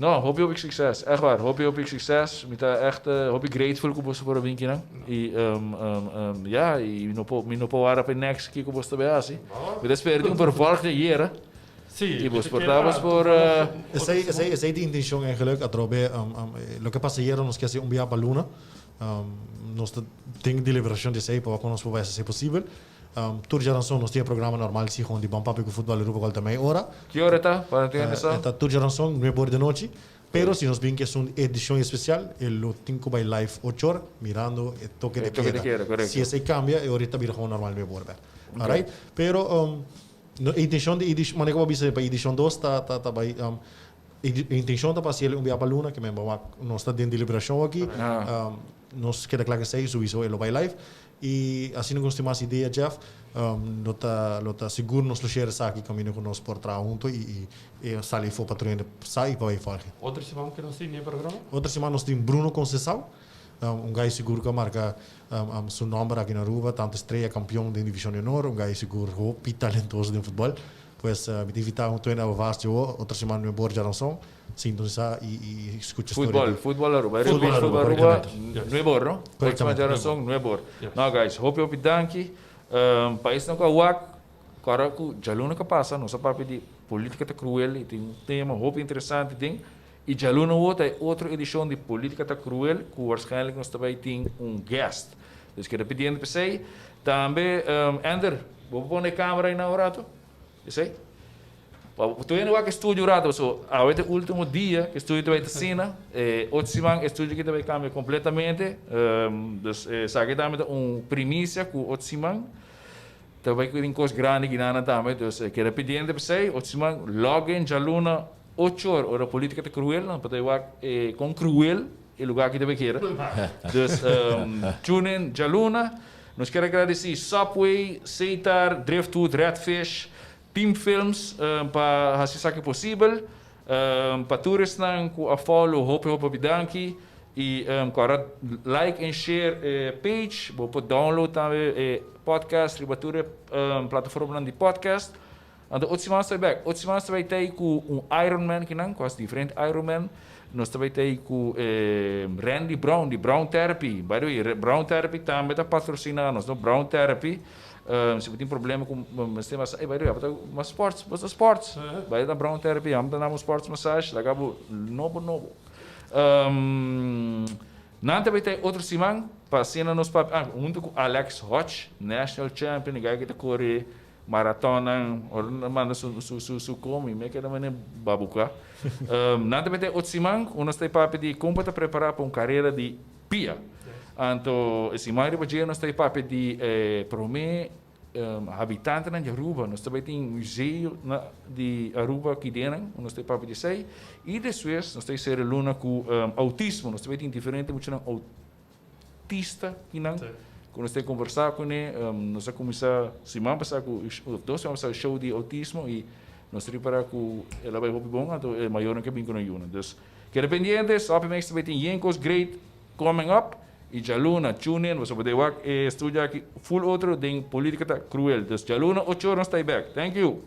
S1: No, hopi hopi succes. Echt waar, hopi hopi succes. Mi ta echt hopi grateful cu boso por a bin kinan. Y ja, y mi no por, mi no por wara pa e next kico boso ta bay haci. Mi ta spera di un vervolg di ayera.
S4: Sí,
S1: Y bos por ta bos por.
S2: Esey, esey, esey ta intencion eigenlijk atrobe. Loke pasa ayera nos ke haci un bia pa luna. Nos ta den deliberacion di esey pa wak con nos por bay haci esey posibel. Tur djaranson nos tin e programa normal si gewoon di Ban Papia cu Futbal Aruba cual ta mei ora.
S1: Ki ora ta? Pa no tin hende sa.
S2: E ta tur djaranson nuebe ora di anochi. Pero si nos bin cu esun edicion especial e lo tin cu bay live ocho ora mirando e toke de keda. Si esey cambia e ora ta bira gewoon normal nuebe ora bek. Alright. Pero e intencion di edicion manera cu bo a bisa pa edicion dos ta ta bay E intencion ta pa haciel un bia pa luna, ke men bo wak nos ta den deliberacion aki. Nos keda kla ke esei, souiso e lo bai live. I asina ku nos tin mas idea, Jeff, lo ta lo ta sigur nos lo share esaki kaminda ku nos por traha hunto i i sali afó pa tur hende sa i pa bai volge.
S4: Otro siman ke nos tin den e programa?
S2: Otro siman nos tin Bruno Concesao, un gai sigur ku a marka su nomber aki na Aruba, tanto estrella, kampion den Division di Honor, un gai sigur hopi talentoso den futbol. Pues mi ta invita un tuende abo vast yo otro siman mi bor djaranson sintonisa y y scucha storia
S1: Futbol,
S2: di
S1: Futbol Aruba.
S2: Futbol Aruba,
S1: Futbol Aruba,
S2: correctamente.
S1: nuebe or, no? Próxima
S2: Correctamente.
S1: djaranson, nuebe or.
S4: Yes.
S1: No guys, hopi hopi danki. Pa esnan cu a wak, cu ora cu djaluna cu a pasa nos a papia di politica ta cruel y tin un tema hopi interesante den y djaluna awo ta e otro edicion di Politica ta cruel cu waarschijnlijk nos ta bay tin un guest. Dus keda pidiendo p'esey. Tambe, Ender, bo por pone e camera ei na un rato? Esey? Pa tur hende wak e studio un rato, pasobra awe ta e ultimo dia ku e studio ta bai ta asina. E otro siman e studio aki ta bai cambia completamente. Dus esaki tambe ta un primicia ku otro siman ta bai tin kos grandi ginanan tambe. Dus keda pidiendo p'esey. Otro siman log in djaluna ocho or, ora politica ta cruel, nan por ta wak kon cruel E lugar aki ta bay keda. Dus tune in djaluna. Nos kier a gradeci Subway, Seitar, Driftwood, Redfish, Team Films pa haci esaki posibel. Pa tur esnan cu a follow hopi hopi hopi danki. Y cu a like en share e page. Bo por download tambe e podcast riba tur e plataformanan di podcast. Anto otro siman nos ta bai bek. Otro siman nos ta bai tei ku un Ironman kinan, ku hasi diferente Ironman. Nos ta bai tei ku Randy Brown di Brown Therapy. By the way, Brown Therapy tambe ta patrosina nos, no? Brown Therapy. Si bo tin problema ku mester masa, ey by the way, abo ta mas sports, bo ta sports. Bai na Brown Therapy, amo ta dabo un sports massage, laga bo nobo nobo. Nan ta bai tei otro siman pa asina nos papia, ah, hunto ku Alex Hodge, national champion, e guy ku ta kore Maratonnan, ora nan manda su su su su komi, mi a keda manera babuka. Nan ta mete otro siman, uno sta e papia di kon bo ta prepara pa un karera di pia. Anto e siman riba dje nos ta e papia di e prome habitantenan di Aruba. Nos ta bai tin museo na di Aruba aki dennan, nos ta e papia di esei. I despues nos ta e sera luna ku autismo, nos ta bai tin diferente muchanan autista kinan ku nos ta conversa kuné. Nos a kuminsá siman pasá ku òf dos siman pasá e show di autismo i nos ta ripará ku el a bai hopi bon anto e mayornan ke bin ku nan yunan. Dus keda pendiente, Soppy Mix ta bai tin yen kos great coming up i djaluna tune in pasobra bo ta wak e studio aki full otro den Politica ta Cruel. Dus djaluna ocho ora nos ta bek. Thank you!